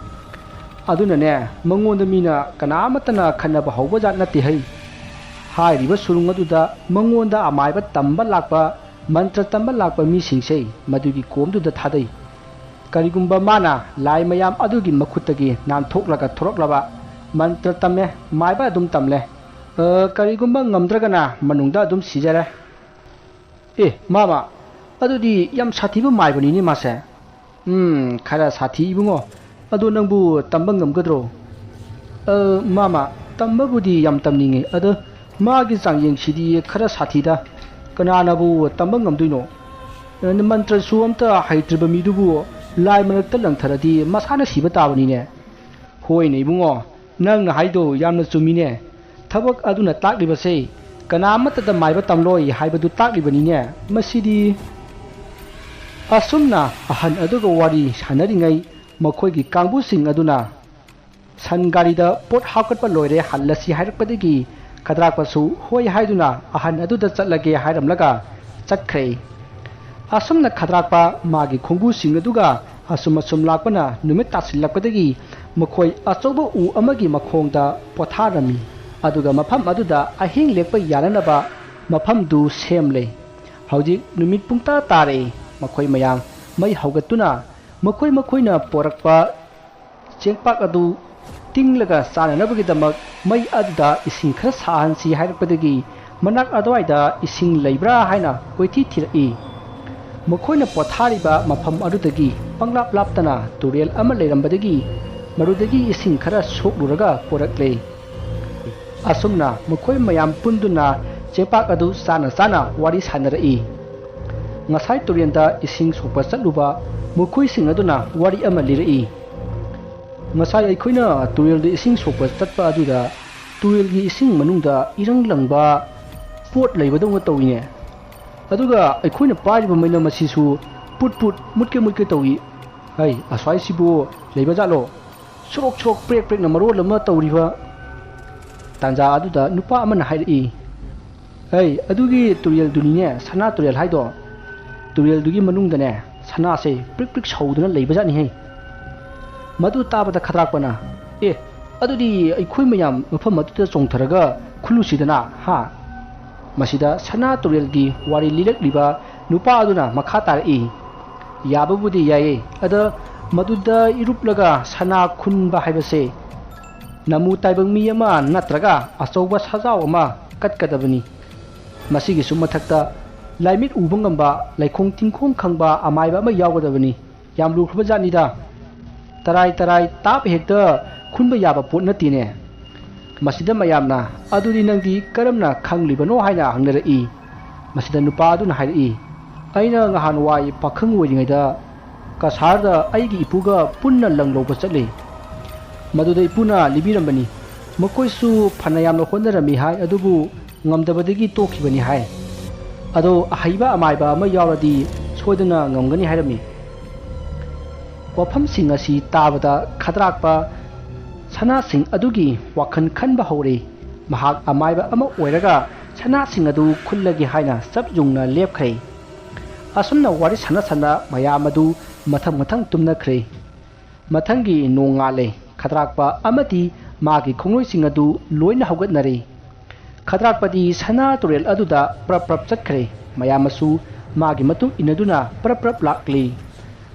ꯑꯗꯨꯅꯅꯦ, ꯃꯉꯣꯟꯗ ꯃꯤꯅ ꯀꯅꯥꯃꯠꯇꯅ ꯈꯟꯅꯕ ꯍꯧꯕ ꯖꯥꯠ ꯅꯠꯇꯦ ꯍꯩ꯫ ꯍꯥꯏꯔꯤꯕ ꯁꯨꯔꯨꯡ ꯑꯗꯨꯗ ꯃꯉꯣꯟꯗ ꯑꯃꯥꯏꯕ ꯇꯝꯕ ꯂꯥꯛꯄ, ꯃꯟꯇ꯭ꯔ ꯇꯝꯕ ꯂꯥꯛꯄ ꯃꯤꯁꯤꯡꯁꯦ ꯃꯗꯨꯒꯤ ꯀꯣꯝꯗꯨꯗ ꯊꯥꯗꯩ꯫ ꯀꯔꯤꯒꯨꯝꯕ ꯃꯥꯅ ꯂꯥꯏ ꯃꯌꯥꯝ ꯑꯗꯨꯒꯤ ꯃꯈꯨꯠꯇꯒꯤ ꯅꯥꯟꯊꯣꯛꯂꯒ ꯊꯣꯔꯛꯂꯕ, ꯃꯟꯇ꯭ꯔ ꯇꯝꯃꯦ, ꯃꯥꯏꯕ ꯑꯗꯨꯝ ꯇꯝꯂꯦ꯫ ꯑ, ꯀꯔꯤꯒꯨꯝꯕ ꯉꯝꯗ꯭ꯔꯒꯅ ꯃꯅꯨꯡꯗ ꯑꯗꯨꯝ ꯁꯤꯖꯔꯦ꯫ ꯑꯦ, ꯃꯥꯃ, ꯑꯗꯨꯗꯤ ꯌꯥꯝ ꯁꯥꯊꯤꯕ ꯃꯥꯏꯕꯅꯤꯅꯦ ꯃꯥꯁꯦ꯫ ꯎꯝ, ꯈꯔ ꯁꯥꯊꯤ ꯏꯕꯨꯡꯉꯣ꯫ ꯑꯗꯣ ꯅꯪꯕꯨ ꯇꯝꯕ ꯉꯝꯒꯗ꯭ꯔꯣ? ꯑ, ꯃꯥꯃ, ꯇꯝꯕꯕꯨꯗꯤ ꯌꯥꯝ ꯇꯝꯅꯤꯡꯉꯤ꯫ ꯑꯗꯣ ꯃꯥꯒꯤ ꯆꯥꯡꯌꯦꯡꯁꯤꯗꯤ ꯈꯔ ꯁꯥꯊꯤꯗ꯫ ꯀꯅꯥꯅꯕꯨ ꯇꯝꯕ ꯉꯝꯗꯣꯏꯅꯣ? ꯑ, ꯃꯟꯇ꯭ꯔꯁꯨ ꯑꯝꯇ ꯍꯩꯇ꯭ꯔꯤꯕ ꯃꯤꯗꯨꯕꯨ ꯂꯥꯏ ꯃꯔꯛꯇ ꯂꯪꯊꯔꯗꯤ ꯃꯁꯥꯅ ꯁꯤꯕ ꯇꯥꯕꯅꯤꯅꯦ꯫ ꯍꯣꯏꯅꯦ ꯏꯕꯨꯡꯉꯣ, ꯅꯪꯅ ꯍꯥꯏꯗꯣ ꯌꯥꯝꯅ ꯆꯨꯝꯃꯤꯅꯦ꯫ ꯊꯕꯛ ꯑꯗꯨꯅ ꯇꯥꯛꯂꯤꯕꯁꯦ ꯀꯅꯥ ꯑꯃꯠꯇꯗ ꯃꯥꯏꯕ ꯇꯝꯂꯣꯏ ꯍꯥꯏꯕꯗꯨ ꯇꯥꯛꯂꯤꯕꯅꯤꯅꯦ꯫ ꯃꯁꯤꯗꯤ꯫ ꯑꯁꯨꯝꯅ ꯑꯍꯟ ꯑꯗꯨꯒ ꯋꯥꯔꯤ ꯁꯥꯟꯅꯔꯤꯉꯩ ꯃꯈꯣꯏꯒꯤ ꯀꯥꯡꯕꯨꯁꯤꯡ ꯑꯗꯨꯅ ꯁꯟ ꯒꯥꯔꯤꯗ ꯄꯣꯠ ꯍꯥꯞꯀꯠꯄ ꯂꯣꯏꯔꯦ, ꯍꯜꯂꯁꯤ ꯍꯥꯏꯔꯛꯄꯗꯒꯤ ꯈꯗ꯭ꯔꯥꯛꯄꯁꯨ ꯍꯣꯏ ꯍꯥꯏꯗꯨꯅ ꯑꯍꯟ ꯑꯗꯨꯗ ꯆꯠꯂꯒꯦ ꯍꯥꯏꯔꯝꯂꯒ ꯆꯠꯈ꯭ꯔꯦ꯫ ꯑꯁꯨꯝꯅ ꯈꯗ꯭ꯔꯥꯛꯄ ꯃꯥꯒꯤ ꯈꯣꯡꯕꯨꯁꯤꯡ ꯑꯗꯨꯒ ꯑꯁꯨꯝ ꯑꯁꯨꯝ ꯂꯥꯛꯄꯅ ꯅꯨꯃꯤꯠ ꯇꯥꯁꯤꯜꯂꯛꯄꯗꯒꯤ ꯃꯈꯣꯏ ꯑꯆꯧꯕ ꯎ ꯑꯃꯒꯤ ꯃꯈꯣꯡꯗ ꯄꯣꯊꯥꯔꯝꯃꯤ꯫ ꯑꯗꯨꯒ ꯃꯐꯝ ꯑꯗꯨꯗ ꯑꯍꯤꯡ ꯂꯦꯛꯄ ꯌꯥꯅꯅꯕ ꯃꯐꯝꯗꯨ ꯁꯦꯝꯂꯦ꯫ ꯍꯧꯖꯤꯛ ꯅꯨꯃꯤꯠ ꯄꯨꯡꯇꯥ ꯇꯥꯔꯦ꯫ ꯃꯈꯣꯏ ꯃꯌꯥꯝ ꯃꯩ ꯍꯧꯒꯠꯇꯨꯅ ꯃꯈꯣꯏ ꯃꯈꯣꯏꯅ ꯄꯣꯔꯛꯄ ꯆꯦꯡꯄꯥꯛ ꯑꯗꯨ ꯇꯤꯡꯂꯒ ꯆꯥꯅꯅꯕꯒꯤꯗꯃꯛ ꯃꯩ ꯑꯗꯨꯗ ꯏꯁꯤꯡ ꯈꯔ ꯁꯥꯍꯟꯁꯤ ꯍꯥꯏꯔꯛꯄꯗꯒꯤ ꯃꯅꯥꯛ ꯑꯗꯨꯋꯥꯏꯗ ꯏꯁꯤꯡ ꯂꯩꯕ꯭ꯔꯥ ꯍꯥꯏꯅ ꯀꯣꯏꯊꯤ ꯊꯤꯔꯛꯏ꯫ ꯃꯈꯣꯏꯅ ꯄꯣꯊꯥꯔꯤꯕ ꯃꯐꯝ ꯑꯗꯨꯗꯒꯤ ꯄꯪꯂꯥꯞ ꯂꯥꯞꯇꯅ ꯇꯨꯔꯦꯜ ꯑꯃ ꯂꯩꯔꯝꯕꯗꯒꯤ ꯃꯗꯨꯗꯒꯤ ꯏꯁꯤꯡ ꯈꯔ ꯁꯣꯛꯂꯨꯔꯒ ꯄꯨꯔꯛꯂꯦ꯫ ꯑꯁꯨꯝꯅ ꯃꯈꯣꯏ ꯃꯌꯥꯝ ꯄꯨꯟꯗꯨꯅ ꯆꯦꯡꯄꯥꯛ ꯑꯗꯨ ꯆꯥꯅ ꯆꯥꯅ ꯋꯥꯔꯤ ꯁꯥꯟꯅꯔꯛꯏ꯫ ꯉꯁꯥꯏ ꯇꯨꯔꯦꯜꯗ ꯏꯁꯤꯡ ꯁꯣꯛꯄ ꯆꯠꯂꯨꯕ ꯃꯈꯣꯏꯁꯤꯡ ꯑꯗꯨꯅ ꯋꯥꯔꯤ ꯑꯃ ꯂꯤꯔꯛꯏ꯫ ꯉꯁꯥꯏ ꯑꯩꯈꯣꯏꯅ ꯇꯨꯔꯦꯜꯗ ꯏꯁꯤꯡ ꯁꯣꯛꯄ ꯆꯠꯄ ꯑꯗꯨꯗ ꯇꯨꯔꯦꯜꯒꯤ ꯏꯁꯤꯡ ꯃꯅꯨꯡꯗ ꯏꯔꯪ ꯂꯪꯕ ꯄꯣꯠ ꯂꯩꯕꯗꯧꯅ ꯇꯧꯏꯅꯦ꯫ ꯑꯗꯨꯒ ꯑꯩꯈꯣꯏꯅ ꯄꯥꯏꯔꯤꯕ ꯃꯩꯅꯝ ꯑꯁꯤꯁꯨ ꯄꯨꯠ ꯄꯨꯠ ꯃꯨꯠꯀꯦ ꯃꯨꯠꯀꯦ ꯇꯧꯏ꯫ ꯍꯩ, ꯑꯁ꯭ꯋꯥꯏꯁꯤꯕꯨ ꯂꯩꯕ ꯖꯥꯠꯂꯣ? ꯁꯣꯔꯣꯛ ꯁꯣꯔꯣꯛ ꯄ꯭ꯔꯦꯛ ꯄ꯭ꯔꯦꯛꯅ ꯃꯔꯣꯜ ꯑꯃ ꯇꯧꯔꯤꯕ꯫ ꯇꯥꯟꯖꯥ ꯑꯗꯨꯗ ꯅꯨꯄꯥ ꯑꯃꯅ ꯍꯥꯏꯔꯛꯏ, "ꯍꯩ, ꯑꯗꯨꯒꯤ ꯇꯨꯔꯦꯜꯗꯨꯅꯤꯅꯦ, ꯁꯅꯥ ꯇꯨꯔꯦꯜ ꯍꯥꯏꯗꯣ꯫ ꯇꯨꯔꯦꯜꯗꯨꯒꯤ ꯃꯅꯨꯡꯗꯅꯦ, ꯁꯅꯥꯁꯦ ꯄ꯭ꯔꯤꯛ ꯄ꯭ꯔꯤꯛ ꯁꯧꯗꯨꯅ ꯂꯩꯕꯖꯥꯠꯅꯤꯍꯦ꯫" ꯃꯗꯨ ꯇꯥꯕꯗ ꯈꯗ꯭ꯔꯥꯛꯄꯅ, "ꯑꯦ, ꯑꯗꯨꯗꯤ ꯑꯩꯈꯣꯏ ꯃꯌꯥꯝ ꯃꯐꯝ ꯑꯗꯨꯗ ꯆꯣꯡꯊꯔꯒ ꯈꯨꯜꯂꯨꯁꯤꯗꯅ, ꯍꯥ?" ꯃꯁꯤꯗ ꯁꯅꯥ ꯇꯨꯔꯦꯜꯒꯤ ꯋꯥꯔꯤ ꯂꯤꯔꯛꯂꯤꯕ ꯅꯨꯄꯥ ꯑꯗꯨꯅ ꯃꯈꯥ ꯇꯥꯔꯛꯏ, "ꯌꯥꯕꯕꯨꯗꯤ ꯌꯥꯏꯌꯦ, ꯑꯗ ꯃꯗꯨꯗ ꯏꯔꯨꯞꯂꯒ ꯁꯅꯥ ꯈꯨꯟꯕ ꯍꯥꯏꯕꯁꯦ ꯅꯃꯨ ꯇꯥꯏꯕꯪ ꯃꯤ ꯑꯃ ꯅꯠꯇ꯭ꯔꯒ ꯑꯆꯧꯕ ꯁꯥꯖꯥꯎ ꯑꯃ ꯀꯠꯀꯗꯕꯅꯤ꯫ ꯃꯁꯤꯒꯤꯁꯨ ꯃꯊꯛꯇ ꯂꯥꯏꯃꯤꯠ ꯎꯕ ꯉꯝꯕ, ꯂꯩꯈꯣꯡ ꯇꯤꯡꯈꯣꯡ ꯈꯪꯕ ꯑꯃꯥꯏꯕ ꯑꯃ ꯌꯥꯎꯒꯗꯕꯅꯤ꯫ ꯌꯥꯝ ꯂꯨꯈ꯭ꯔꯕ ꯖꯥꯠꯅꯤꯗ꯫ ꯇꯔꯥꯏ ꯇꯔꯥꯏ ꯇꯥꯞ ꯍꯦꯛꯇ ꯈꯨꯟꯕ ꯌꯥꯕ ꯄꯣꯠ ꯅꯠꯇꯦꯅꯦ꯫" ꯃꯁꯤꯗ ꯃꯌꯥꯝꯅ, "ꯑꯗꯨꯗꯤ ꯅꯪꯗꯤ ꯀꯔꯝꯅ ꯈꯪꯂꯤꯕꯅꯣ?" ꯍꯥꯏꯅ ꯍꯪꯅꯔꯛꯏ꯫ ꯃꯁꯤꯗ ꯅꯨꯄꯥ ꯑꯗꯨꯅ ꯍꯥꯏꯔꯛꯏ, "ꯑꯩꯅ ꯉꯍꯥꯟꯋꯥꯏ ꯄꯥꯈꯪ ꯑꯣꯏꯔꯤꯉꯩꯗ ꯀꯁꯥꯔꯗ ꯑꯩꯒꯤ ꯏꯄꯨꯒ ꯄꯨꯟꯅ ꯂꯪ ꯂꯧꯕ ꯆꯠꯂꯤ꯫ ꯃꯗꯨꯗ ꯏꯄꯨꯅ ꯂꯤꯕꯤꯔꯝꯕꯅꯤ꯫ ꯃꯈꯣꯏꯁꯨ ꯐꯅ ꯌꯥꯝꯅ ꯍꯣꯠꯅꯔꯝꯃꯤ ꯍꯥꯏ, ꯑꯗꯨꯕꯨ ꯉꯝꯗꯕꯗꯒꯤ ꯇꯣꯛꯈꯤꯕꯅꯤ ꯍꯥꯏ꯫ ꯑꯗꯣ ꯑꯍꯩꯕ ꯑꯃꯥꯏꯕ ꯑꯃ ꯌꯥꯎꯔꯗꯤ ꯁꯣꯏꯗꯅ ꯉꯝꯒꯅꯤ ꯍꯥꯏꯔꯝꯃꯤ꯫" ꯋꯥꯐꯝꯁꯤꯡ ꯑꯁꯤ ꯇꯥꯕꯗ ꯈꯗ꯭ꯔꯥꯛꯄ ꯁꯅꯥꯁꯤꯡ ꯑꯗꯨꯒꯤ ꯋꯥꯈꯜ ꯈꯟꯕ ꯍꯧꯔꯦ꯫ ꯃꯍꯥꯛ ꯑꯃꯥꯏꯕ ꯑꯃ ꯑꯣꯏꯔꯒ ꯁꯅꯥꯁꯤꯡ ꯑꯗꯨ ꯈꯨꯜꯂꯒꯦ ꯍꯥꯏꯅ ꯆꯞ ꯌꯨꯡꯅ ꯂꯦꯞꯈ꯭ꯔꯦ꯫ ꯑꯁꯨꯝꯅ ꯋꯥꯔꯤ ꯁꯥꯟꯅ ꯁꯥꯟꯅ ꯃꯌꯥꯝ ꯑꯗꯨ ꯃꯊꯪ ꯃꯊꯪ ꯇꯨꯝꯅꯈ꯭ꯔꯦ꯫ ꯃꯊꯪꯒꯤ ꯅꯣꯡꯉꯥꯜꯂꯦ꯫ ꯈꯗ꯭ꯔꯥꯛꯄ ꯑꯃꯗꯤ ꯃꯥꯒꯤ ꯈꯣꯡꯂꯣꯏꯁꯤꯡ ꯑꯗꯨ ꯂꯣꯏꯅ ꯍꯧꯒꯠꯅꯔꯦ꯫ ꯈꯗ꯭ꯔꯥꯛꯄꯗꯤ ꯁꯅꯥ ꯇꯨꯔꯦꯜ ꯑꯗꯨꯗ ꯄ꯭ꯔꯞ ꯄ꯭ꯔꯞ ꯆꯠꯈ꯭ꯔꯦ꯫ ꯃꯌꯥꯝ ꯑꯃꯁꯨ ꯃꯥꯒꯤ ꯃꯇꯨꯡ ꯏꯟꯅꯗꯨꯅ ꯄ꯭ꯔꯞ ꯄ꯭ꯔꯞ ꯂꯥꯛꯂꯤ꯫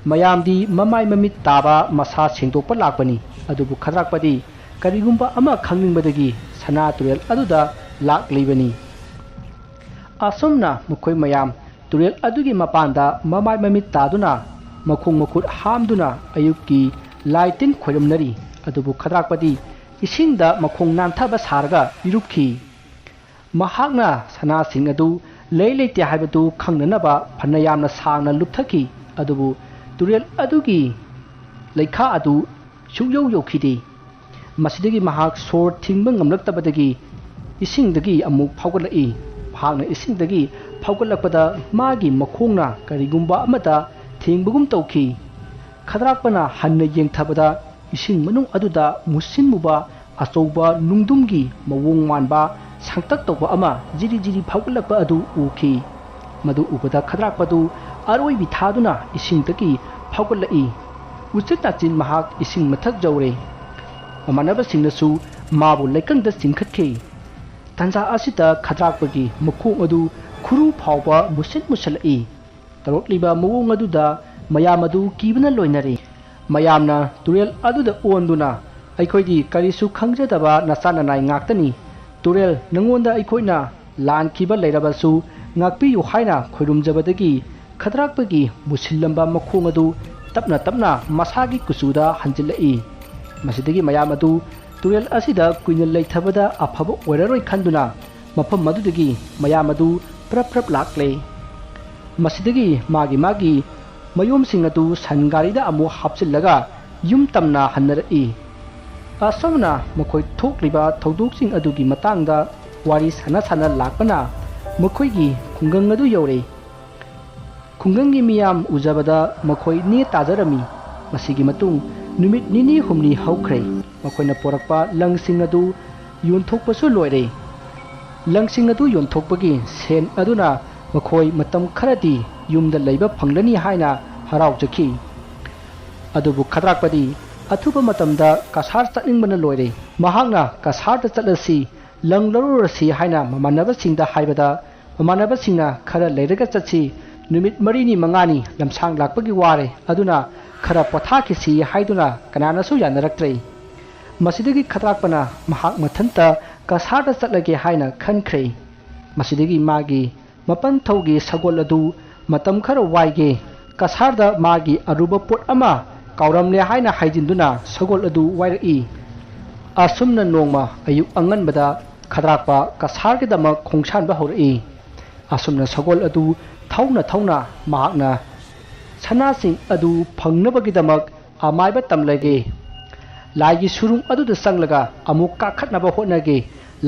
ꯃꯌꯥꯝꯗꯤ ꯃꯃꯥꯏ ꯃꯃꯤꯠ ꯇꯥꯕ, ꯃꯁꯥ ꯁꯦꯡꯗꯣꯛꯄ ꯂꯥꯛꯄꯅꯤ꯫ ꯑꯗꯨꯕꯨ ꯈꯗ꯭ꯔꯥꯛꯄꯗꯤ ꯀꯔꯤꯒꯨꯝꯕ ꯑꯃ ꯈꯪꯅꯤꯡꯕꯗꯒꯤ ꯁꯅꯥ ꯇꯨꯔꯦꯜ ꯑꯗꯨꯗ ꯂꯥꯛꯂꯤꯕꯅꯤ꯫ ꯑꯁꯨꯝꯅ ꯃꯈꯣꯏ ꯃꯌꯥꯝ ꯇꯨꯔꯦꯜ ꯑꯗꯨꯒꯤ ꯃꯄꯥꯟꯗ ꯃꯃꯥꯏ ꯃꯃꯤꯠ ꯇꯥꯗꯨꯅ, ꯃꯈꯣꯡ ꯃꯈꯨꯠ ꯍꯥꯝꯗꯨꯅ ꯑꯌꯨꯛꯀꯤ ꯂꯥꯏ ꯇꯤꯟ ꯈꯣꯏꯔꯝꯅꯔꯤ꯫ ꯑꯗꯨꯕꯨ ꯈꯗ꯭ꯔꯥꯛꯄꯗꯤ ꯏꯁꯤꯡꯗ ꯃꯈꯣꯡ ꯅꯥꯟꯊꯕ ꯁꯥꯔꯒ ꯏꯔꯨꯞꯈꯤ꯫ ꯃꯍꯥꯛꯅ ꯁꯅꯥꯁꯤꯡ ꯑꯗꯨ ꯂꯩ ꯂꯩꯇꯦ ꯍꯥꯏꯕꯗꯨ ꯈꯪꯅꯅꯕ ꯐꯅ ꯌꯥꯝꯅ ꯁꯥꯡꯅ ꯂꯨꯞꯊꯈꯤ, ꯑꯗꯨꯕꯨ ꯇꯨꯔꯦꯜ ꯑꯗꯨꯒꯤ ꯂꯩꯈꯥ ꯑꯗꯨ ꯁꯨꯛꯌꯧ ꯌꯧꯈꯤꯗꯦ꯫ ꯃꯁꯤꯗꯒꯤ ꯃꯍꯥꯛ ꯁꯣꯔ ꯊꯤꯡꯕ ꯉꯝꯂꯛꯇꯕꯗꯒꯤ ꯏꯁꯤꯡꯗꯒꯤ ꯑꯃꯨꯛ ꯐꯥꯎꯒꯠꯂꯛꯏ꯫ ꯃꯍꯥꯛꯅ ꯏꯁꯤꯡꯗꯒꯤ ꯐꯥꯎꯒꯠꯂꯛꯄꯗ ꯃꯥꯒꯤ ꯃꯈꯣꯡꯅ ꯀꯔꯤꯒꯨꯝꯕ ꯑꯃꯗ ꯊꯦꯡꯕꯒꯨꯝ ꯇꯧꯈꯤ꯫ ꯈꯗ꯭ꯔꯥꯛꯄꯅ ꯍꯟꯅ ꯌꯦꯡꯊꯕꯗ ꯏꯁꯤꯡ ꯃꯅꯨꯡ ꯑꯗꯨꯗ ꯃꯨꯁꯤꯟ ꯃꯨꯕ ꯑꯆꯧꯕ ꯅꯨꯡꯗꯨꯝꯒꯤ ꯃꯑꯣꯡ ꯃꯥꯟꯕ ꯁꯥꯡꯇꯛ ꯇꯧꯕ ꯑꯃ ꯖꯤꯔꯤ ꯖꯤꯔꯤ ꯐꯥꯎꯒꯠꯂꯛꯄ ꯑꯗꯨ ꯎꯈꯤ꯫ ꯃꯗꯨ ꯎꯕꯗ ꯈꯗ꯭ꯔꯥꯛꯄꯗꯨ ꯑꯔꯣꯏꯕꯤ ꯊꯥꯗꯨꯅ ꯏꯁꯤꯡꯗꯒꯤ ꯐꯥꯎꯒꯠꯂꯛꯏ꯫ ꯎꯆꯤꯟ ꯅꯥꯆꯤꯟ ꯃꯍꯥꯛ ꯏꯁꯤꯡ ꯃꯊꯛ ꯌꯧꯔꯦ꯫ ꯃꯃꯥꯟꯅꯕꯁꯤꯡꯅꯁꯨ ꯃꯥꯕꯨ ꯂꯩꯀꯪꯗ ꯆꯤꯡꯈꯠꯈꯤ꯫ ꯇꯥꯟꯖꯥ ꯑꯁꯤꯗ ꯈꯗ꯭ꯔꯥꯛꯄꯒꯤ ꯃꯈꯣꯡ ꯑꯗꯨ ꯈꯨꯔꯨ ꯐꯥꯎꯕ ꯃꯨꯁꯤꯟ ꯃꯨꯁꯜꯂꯛꯏ꯫ ꯇꯧꯔꯛꯂꯤꯕ ꯃꯑꯣꯡ ꯑꯗꯨꯗ ꯃꯌꯥꯝ ꯑꯗꯨ ꯀꯤꯕꯅ ꯂꯣꯏꯅꯔꯦ꯫ ꯃꯌꯥꯝꯅ ꯇꯨꯔꯦꯜ ꯑꯗꯨꯗ ꯑꯣꯟꯗꯨꯅ, "ꯑꯩꯈꯣꯏꯗꯤ ꯀꯔꯤꯁꯨ ꯈꯪꯖꯗꯕ ꯅꯆꯥ ꯅꯅꯥꯏ ꯉꯥꯛꯇꯅꯤ꯫ ꯇꯨꯔꯦꯜ, ꯅꯉꯣꯟꯗ ꯑꯩꯈꯣꯏꯅ ꯂꯥꯟꯈꯤꯕ ꯂꯩꯔꯕꯁꯨ ꯉꯥꯛꯄꯤꯌꯨ" ꯍꯥꯏꯅ ꯈꯣꯏꯔꯨꯝꯖꯕꯗꯒꯤ ꯈꯗ꯭ꯔꯥꯛꯄꯒꯤ ꯃꯨꯁꯤꯜꯂꯝꯕ ꯃꯈꯣꯡ ꯑꯗꯨ ꯇꯞꯅ ꯇꯞꯅ ꯃꯁꯥꯒꯤ ꯀꯨꯆꯨꯗ ꯍꯟꯖꯤꯜꯂꯛꯏ꯫ ꯃꯁꯤꯗꯒꯤ ꯃꯌꯥꯝ ꯑꯗꯨ ꯇꯨꯔꯦꯜ ꯑꯁꯤꯗ ꯀꯨꯏꯅ ꯂꯩꯊꯕꯗ ꯑꯐꯕ ꯑꯣꯏꯔꯔꯣꯏ ꯈꯟꯗꯨꯅ ꯃꯐꯝ ꯑꯗꯨꯗꯒꯤ ꯃꯌꯥꯝ ꯑꯗꯨ ꯄ꯭ꯔꯞ ꯄ꯭ꯔꯞ ꯂꯥꯛꯂꯦ꯫ ꯃꯁꯤꯗꯒꯤ ꯃꯥꯒꯤ ꯃꯥꯒꯤ ꯃꯌꯨꯝꯁꯤꯡ ꯑꯗꯨ ꯁꯟ ꯒꯥꯔꯤꯗ ꯑꯃꯨꯛ ꯍꯥꯞꯆꯤꯜꯂꯒ ꯌꯨꯝ ꯇꯝꯅ ꯍꯟꯅꯔꯛꯏ꯫ ꯑꯁꯨꯝꯅ ꯃꯈꯣꯏ ꯊꯣꯛꯂꯤꯕ ꯊꯧꯗꯣꯛꯁꯤꯡ ꯑꯗꯨꯒꯤ ꯃꯇꯥꯡꯗ ꯋꯥꯔꯤ ꯁꯥꯟꯅ ꯁꯥꯟꯅ ꯂꯥꯛꯄꯅ ꯃꯈꯣꯏꯒꯤ ꯈꯨꯡꯒꯪ ꯑꯗꯨ ꯌꯧꯔꯦ꯫ ꯈꯨꯡꯒꯪꯒꯤ ꯃꯤꯌꯥꯝ ꯎꯖꯕꯗ ꯃꯈꯣꯏ ꯅꯦ ꯇꯥꯖꯔꯝꯃꯤ꯫ ꯃꯁꯤꯒꯤ ꯃꯇꯨꯡ ꯅꯨꯃꯤꯠ ꯅꯤꯅꯤ ꯍꯨꯝꯅꯤ ꯍꯧꯈ꯭ꯔꯦ꯫ ꯃꯈꯣꯏꯅ ꯄꯣꯔꯛꯄ ꯂꯪꯁꯤꯡ ꯑꯗꯨ ꯌꯣꯟꯊꯣꯛꯄꯁꯨ ꯂꯣꯏꯔꯦ꯫ ꯂꯪꯁꯤꯡ ꯑꯗꯨ ꯌꯣꯟꯊꯣꯛꯄꯒꯤ ꯁꯦꯟ ꯑꯗꯨꯅ ꯃꯈꯣꯏ ꯃꯇꯝ ꯈꯔꯗꯤ ꯌꯨꯝꯗ ꯂꯩꯕ ꯐꯪꯂꯅꯤ ꯍꯥꯏꯅ ꯍꯔꯥꯎꯖꯈꯤ꯫ ꯑꯗꯨꯕꯨ ꯈꯗ꯭ꯔꯥꯛꯄꯗꯤ ꯑꯊꯨꯕ ꯃꯇꯝꯗ ꯀꯁꯥꯔ ꯆꯠꯅꯤꯡꯕꯅ ꯂꯣꯏꯔꯦ꯫ ꯃꯍꯥꯛꯅ ꯀꯁꯥꯔꯗ ꯆꯠꯂꯁꯤ, ꯂꯪ ꯂꯧꯔꯨꯔꯁꯤ ꯍꯥꯏꯅ ꯃꯃꯥꯟꯅꯕꯁꯤꯡꯗ ꯍꯥꯏꯕꯗ, ꯃꯃꯥꯟꯅꯕꯁꯤꯡꯅ "ꯈꯔ ꯂꯩꯔꯒ ꯆꯠꯁꯤ, ꯅꯨꯃꯤꯠ ꯃꯔꯤꯅꯤ ꯃꯉꯥꯅꯤ ꯂꯝꯁꯥꯡ ꯂꯥꯛꯄꯒꯤ ꯋꯥꯔꯦ, ꯑꯗꯨꯅ ꯈꯔ ꯄꯣꯊꯥꯈꯤꯁꯤ" ꯍꯥꯏꯗꯨꯅ ꯀꯅꯥꯅꯁꯨ ꯌꯥꯅꯔꯛꯇ꯭ꯔꯦ꯫ ꯃꯁꯤꯗꯒꯤ ꯈꯗ꯭ꯔꯥꯛꯄꯅ ꯃꯍꯥꯛ ꯃꯊꯟꯇ ꯀꯁꯥꯔꯗ ꯆꯠꯂꯒꯦ ꯍꯥꯏꯅ ꯈꯟꯈ꯭ꯔꯦ꯫ ꯃꯁꯤꯗꯒꯤ ꯃꯥꯒꯤ ꯃꯄꯟ ꯊꯧꯒꯤ ꯁꯒꯣꯜ ꯑꯗꯨ ꯃꯇꯝ ꯈꯔ ꯋꯥꯏꯒꯦ, ꯀꯁꯥꯔꯗ ꯃꯥꯒꯤ ꯑꯔꯨꯕ ꯄꯣꯠ ꯑꯃ ꯀꯥꯎꯔꯝꯂꯦ ꯍꯥꯏꯅ ꯍꯥꯏꯖꯤꯟꯗꯨꯅ ꯁꯒꯣꯜ ꯑꯗꯨ ꯋꯥꯏꯔꯛꯏ꯫ ꯑꯁꯨꯝꯅ ꯅꯣꯡꯃ ꯑꯌꯨꯛ ꯑꯉꯟꯕꯗ ꯈꯗ꯭ꯔꯥꯛꯄ ꯀꯁꯥꯔꯒꯤꯗꯃꯛ ꯈꯣꯡꯁꯥꯟꯕ ꯍꯧꯔꯛꯏ꯫ ꯑꯁꯨꯝꯅ ꯁꯒꯣꯜ ꯑꯗꯨ ꯊꯧꯅ ꯊꯧꯅ ꯃꯍꯥꯛꯅ ꯁꯅꯥꯁꯤꯡ ꯑꯗꯨ ꯐꯪꯅꯕꯒꯤꯗꯃꯛ ꯑꯃꯥꯏꯕ ꯇꯝꯂꯒꯦ꯫ ꯂꯥꯏꯒꯤ ꯁꯨꯔꯨꯡ ꯑꯗꯨꯗ ꯆꯪꯂꯒ ꯑꯃꯨꯛ ꯀꯥꯈꯠꯅꯕ ꯍꯣꯠꯅꯒꯦ꯫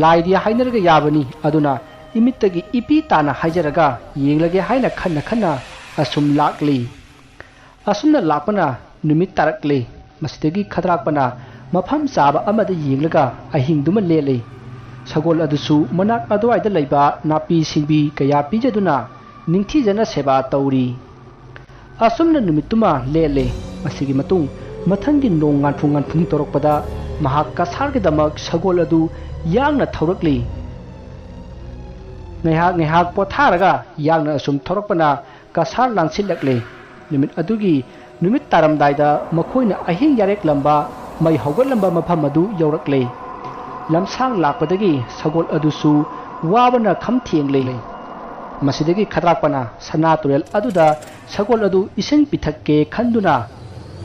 ꯂꯥꯏꯗꯤ ꯍꯥꯏꯅꯔꯒ ꯌꯥꯕꯅꯤ, ꯑꯗꯨꯅ ꯏꯃꯤꯠꯇꯒꯤ ꯏꯄꯤ ꯇꯥꯅ ꯍꯥꯏꯖꯔꯒ ꯌꯦꯡꯂꯒꯦ ꯍꯥꯏꯅ ꯈꯟꯅ ꯈꯟꯅ ꯑꯁꯨꯝ ꯂꯥꯛꯂꯤ꯫ ꯑꯁꯨꯝꯅ ꯂꯥꯛꯄꯅ ꯅꯨꯃꯤꯠ ꯇꯥꯔꯛꯂꯦ꯫ ꯃꯁꯤꯗꯒꯤ ꯈꯗ꯭ꯔꯥꯛꯄꯅ ꯃꯐꯝ ꯆꯥꯕ ꯑꯃꯗ ꯌꯦꯡꯂꯒ ꯑꯍꯤꯡꯗꯨꯃ ꯂꯦꯜꯂꯤ꯫ ꯁꯒꯣꯜ ꯑꯗꯨꯁꯨ ꯃꯅꯥꯛ ꯑꯗꯨꯋꯥꯏꯗ ꯂꯩꯕ ꯅꯥꯄꯤ ꯁꯤꯡꯕꯤ ꯀꯌꯥ ꯄꯤꯖꯗꯨꯅ ꯅꯤꯡꯊꯤꯖꯅ ꯁꯦꯕꯥ ꯇꯧꯔꯤ꯫ ꯑꯁꯨꯝꯅ ꯅꯨꯃꯤꯠꯇꯨꯃ ꯂꯦꯜꯂꯦ꯫ ꯃꯁꯤꯒꯤ ꯃꯇꯨꯡ ꯃꯊꯪꯒꯤ ꯅꯣꯡ ꯉꯥꯟꯐꯨ ꯉꯥꯟꯐꯨꯅꯤ ꯇꯧꯔꯛꯄꯗ ꯃꯍꯥꯛ ꯀꯁꯥꯔꯒꯤꯗꯃꯛ ꯁꯒꯣꯜ ꯑꯗꯨ ꯌꯥꯡꯅ ꯊꯧꯔꯛꯂꯤ꯫ ꯉꯥꯏꯍꯥꯛ ꯉꯥꯏꯍꯥꯛ ꯄꯣꯊꯥꯔꯒ ꯌꯥꯡꯅ ꯑꯁꯨꯝ ꯊꯧꯔꯛꯄꯅ ꯀꯁꯥꯔ ꯂꯥꯟꯁꯤꯜꯂꯛꯂꯦ꯫ ꯅꯨꯃꯤꯠ ꯑꯗꯨꯒꯤ ꯅꯨꯃꯤꯠ ꯇꯥꯔꯝꯗꯥꯏꯗ ꯃꯈꯣꯏꯅ ꯑꯍꯤꯡ ꯌꯥꯔꯦꯛꯂꯝꯕ, ꯃꯩ ꯍꯧꯒꯠꯂꯝꯕ ꯃꯐꯝ ꯑꯗꯨ ꯌꯧꯔꯛꯂꯦ꯫ ꯂꯝꯁꯥꯡ ꯂꯥꯛꯄꯗꯒꯤ ꯁꯒꯣꯜ ꯑꯗꯨꯁꯨ ꯋꯥꯕꯅ ꯈꯝ ꯊꯦꯡꯂꯦ꯫ ꯃꯁꯤꯗꯒꯤ ꯈꯗ꯭ꯔꯥꯛꯄꯅ ꯁꯅꯥ ꯇꯨꯔꯦꯜ ꯑꯗꯨꯗ ꯁꯒꯣꯜ ꯑꯗꯨ ꯏꯁꯤꯡ ꯄꯤꯊꯛꯀꯦ ꯈꯟꯗꯨꯅ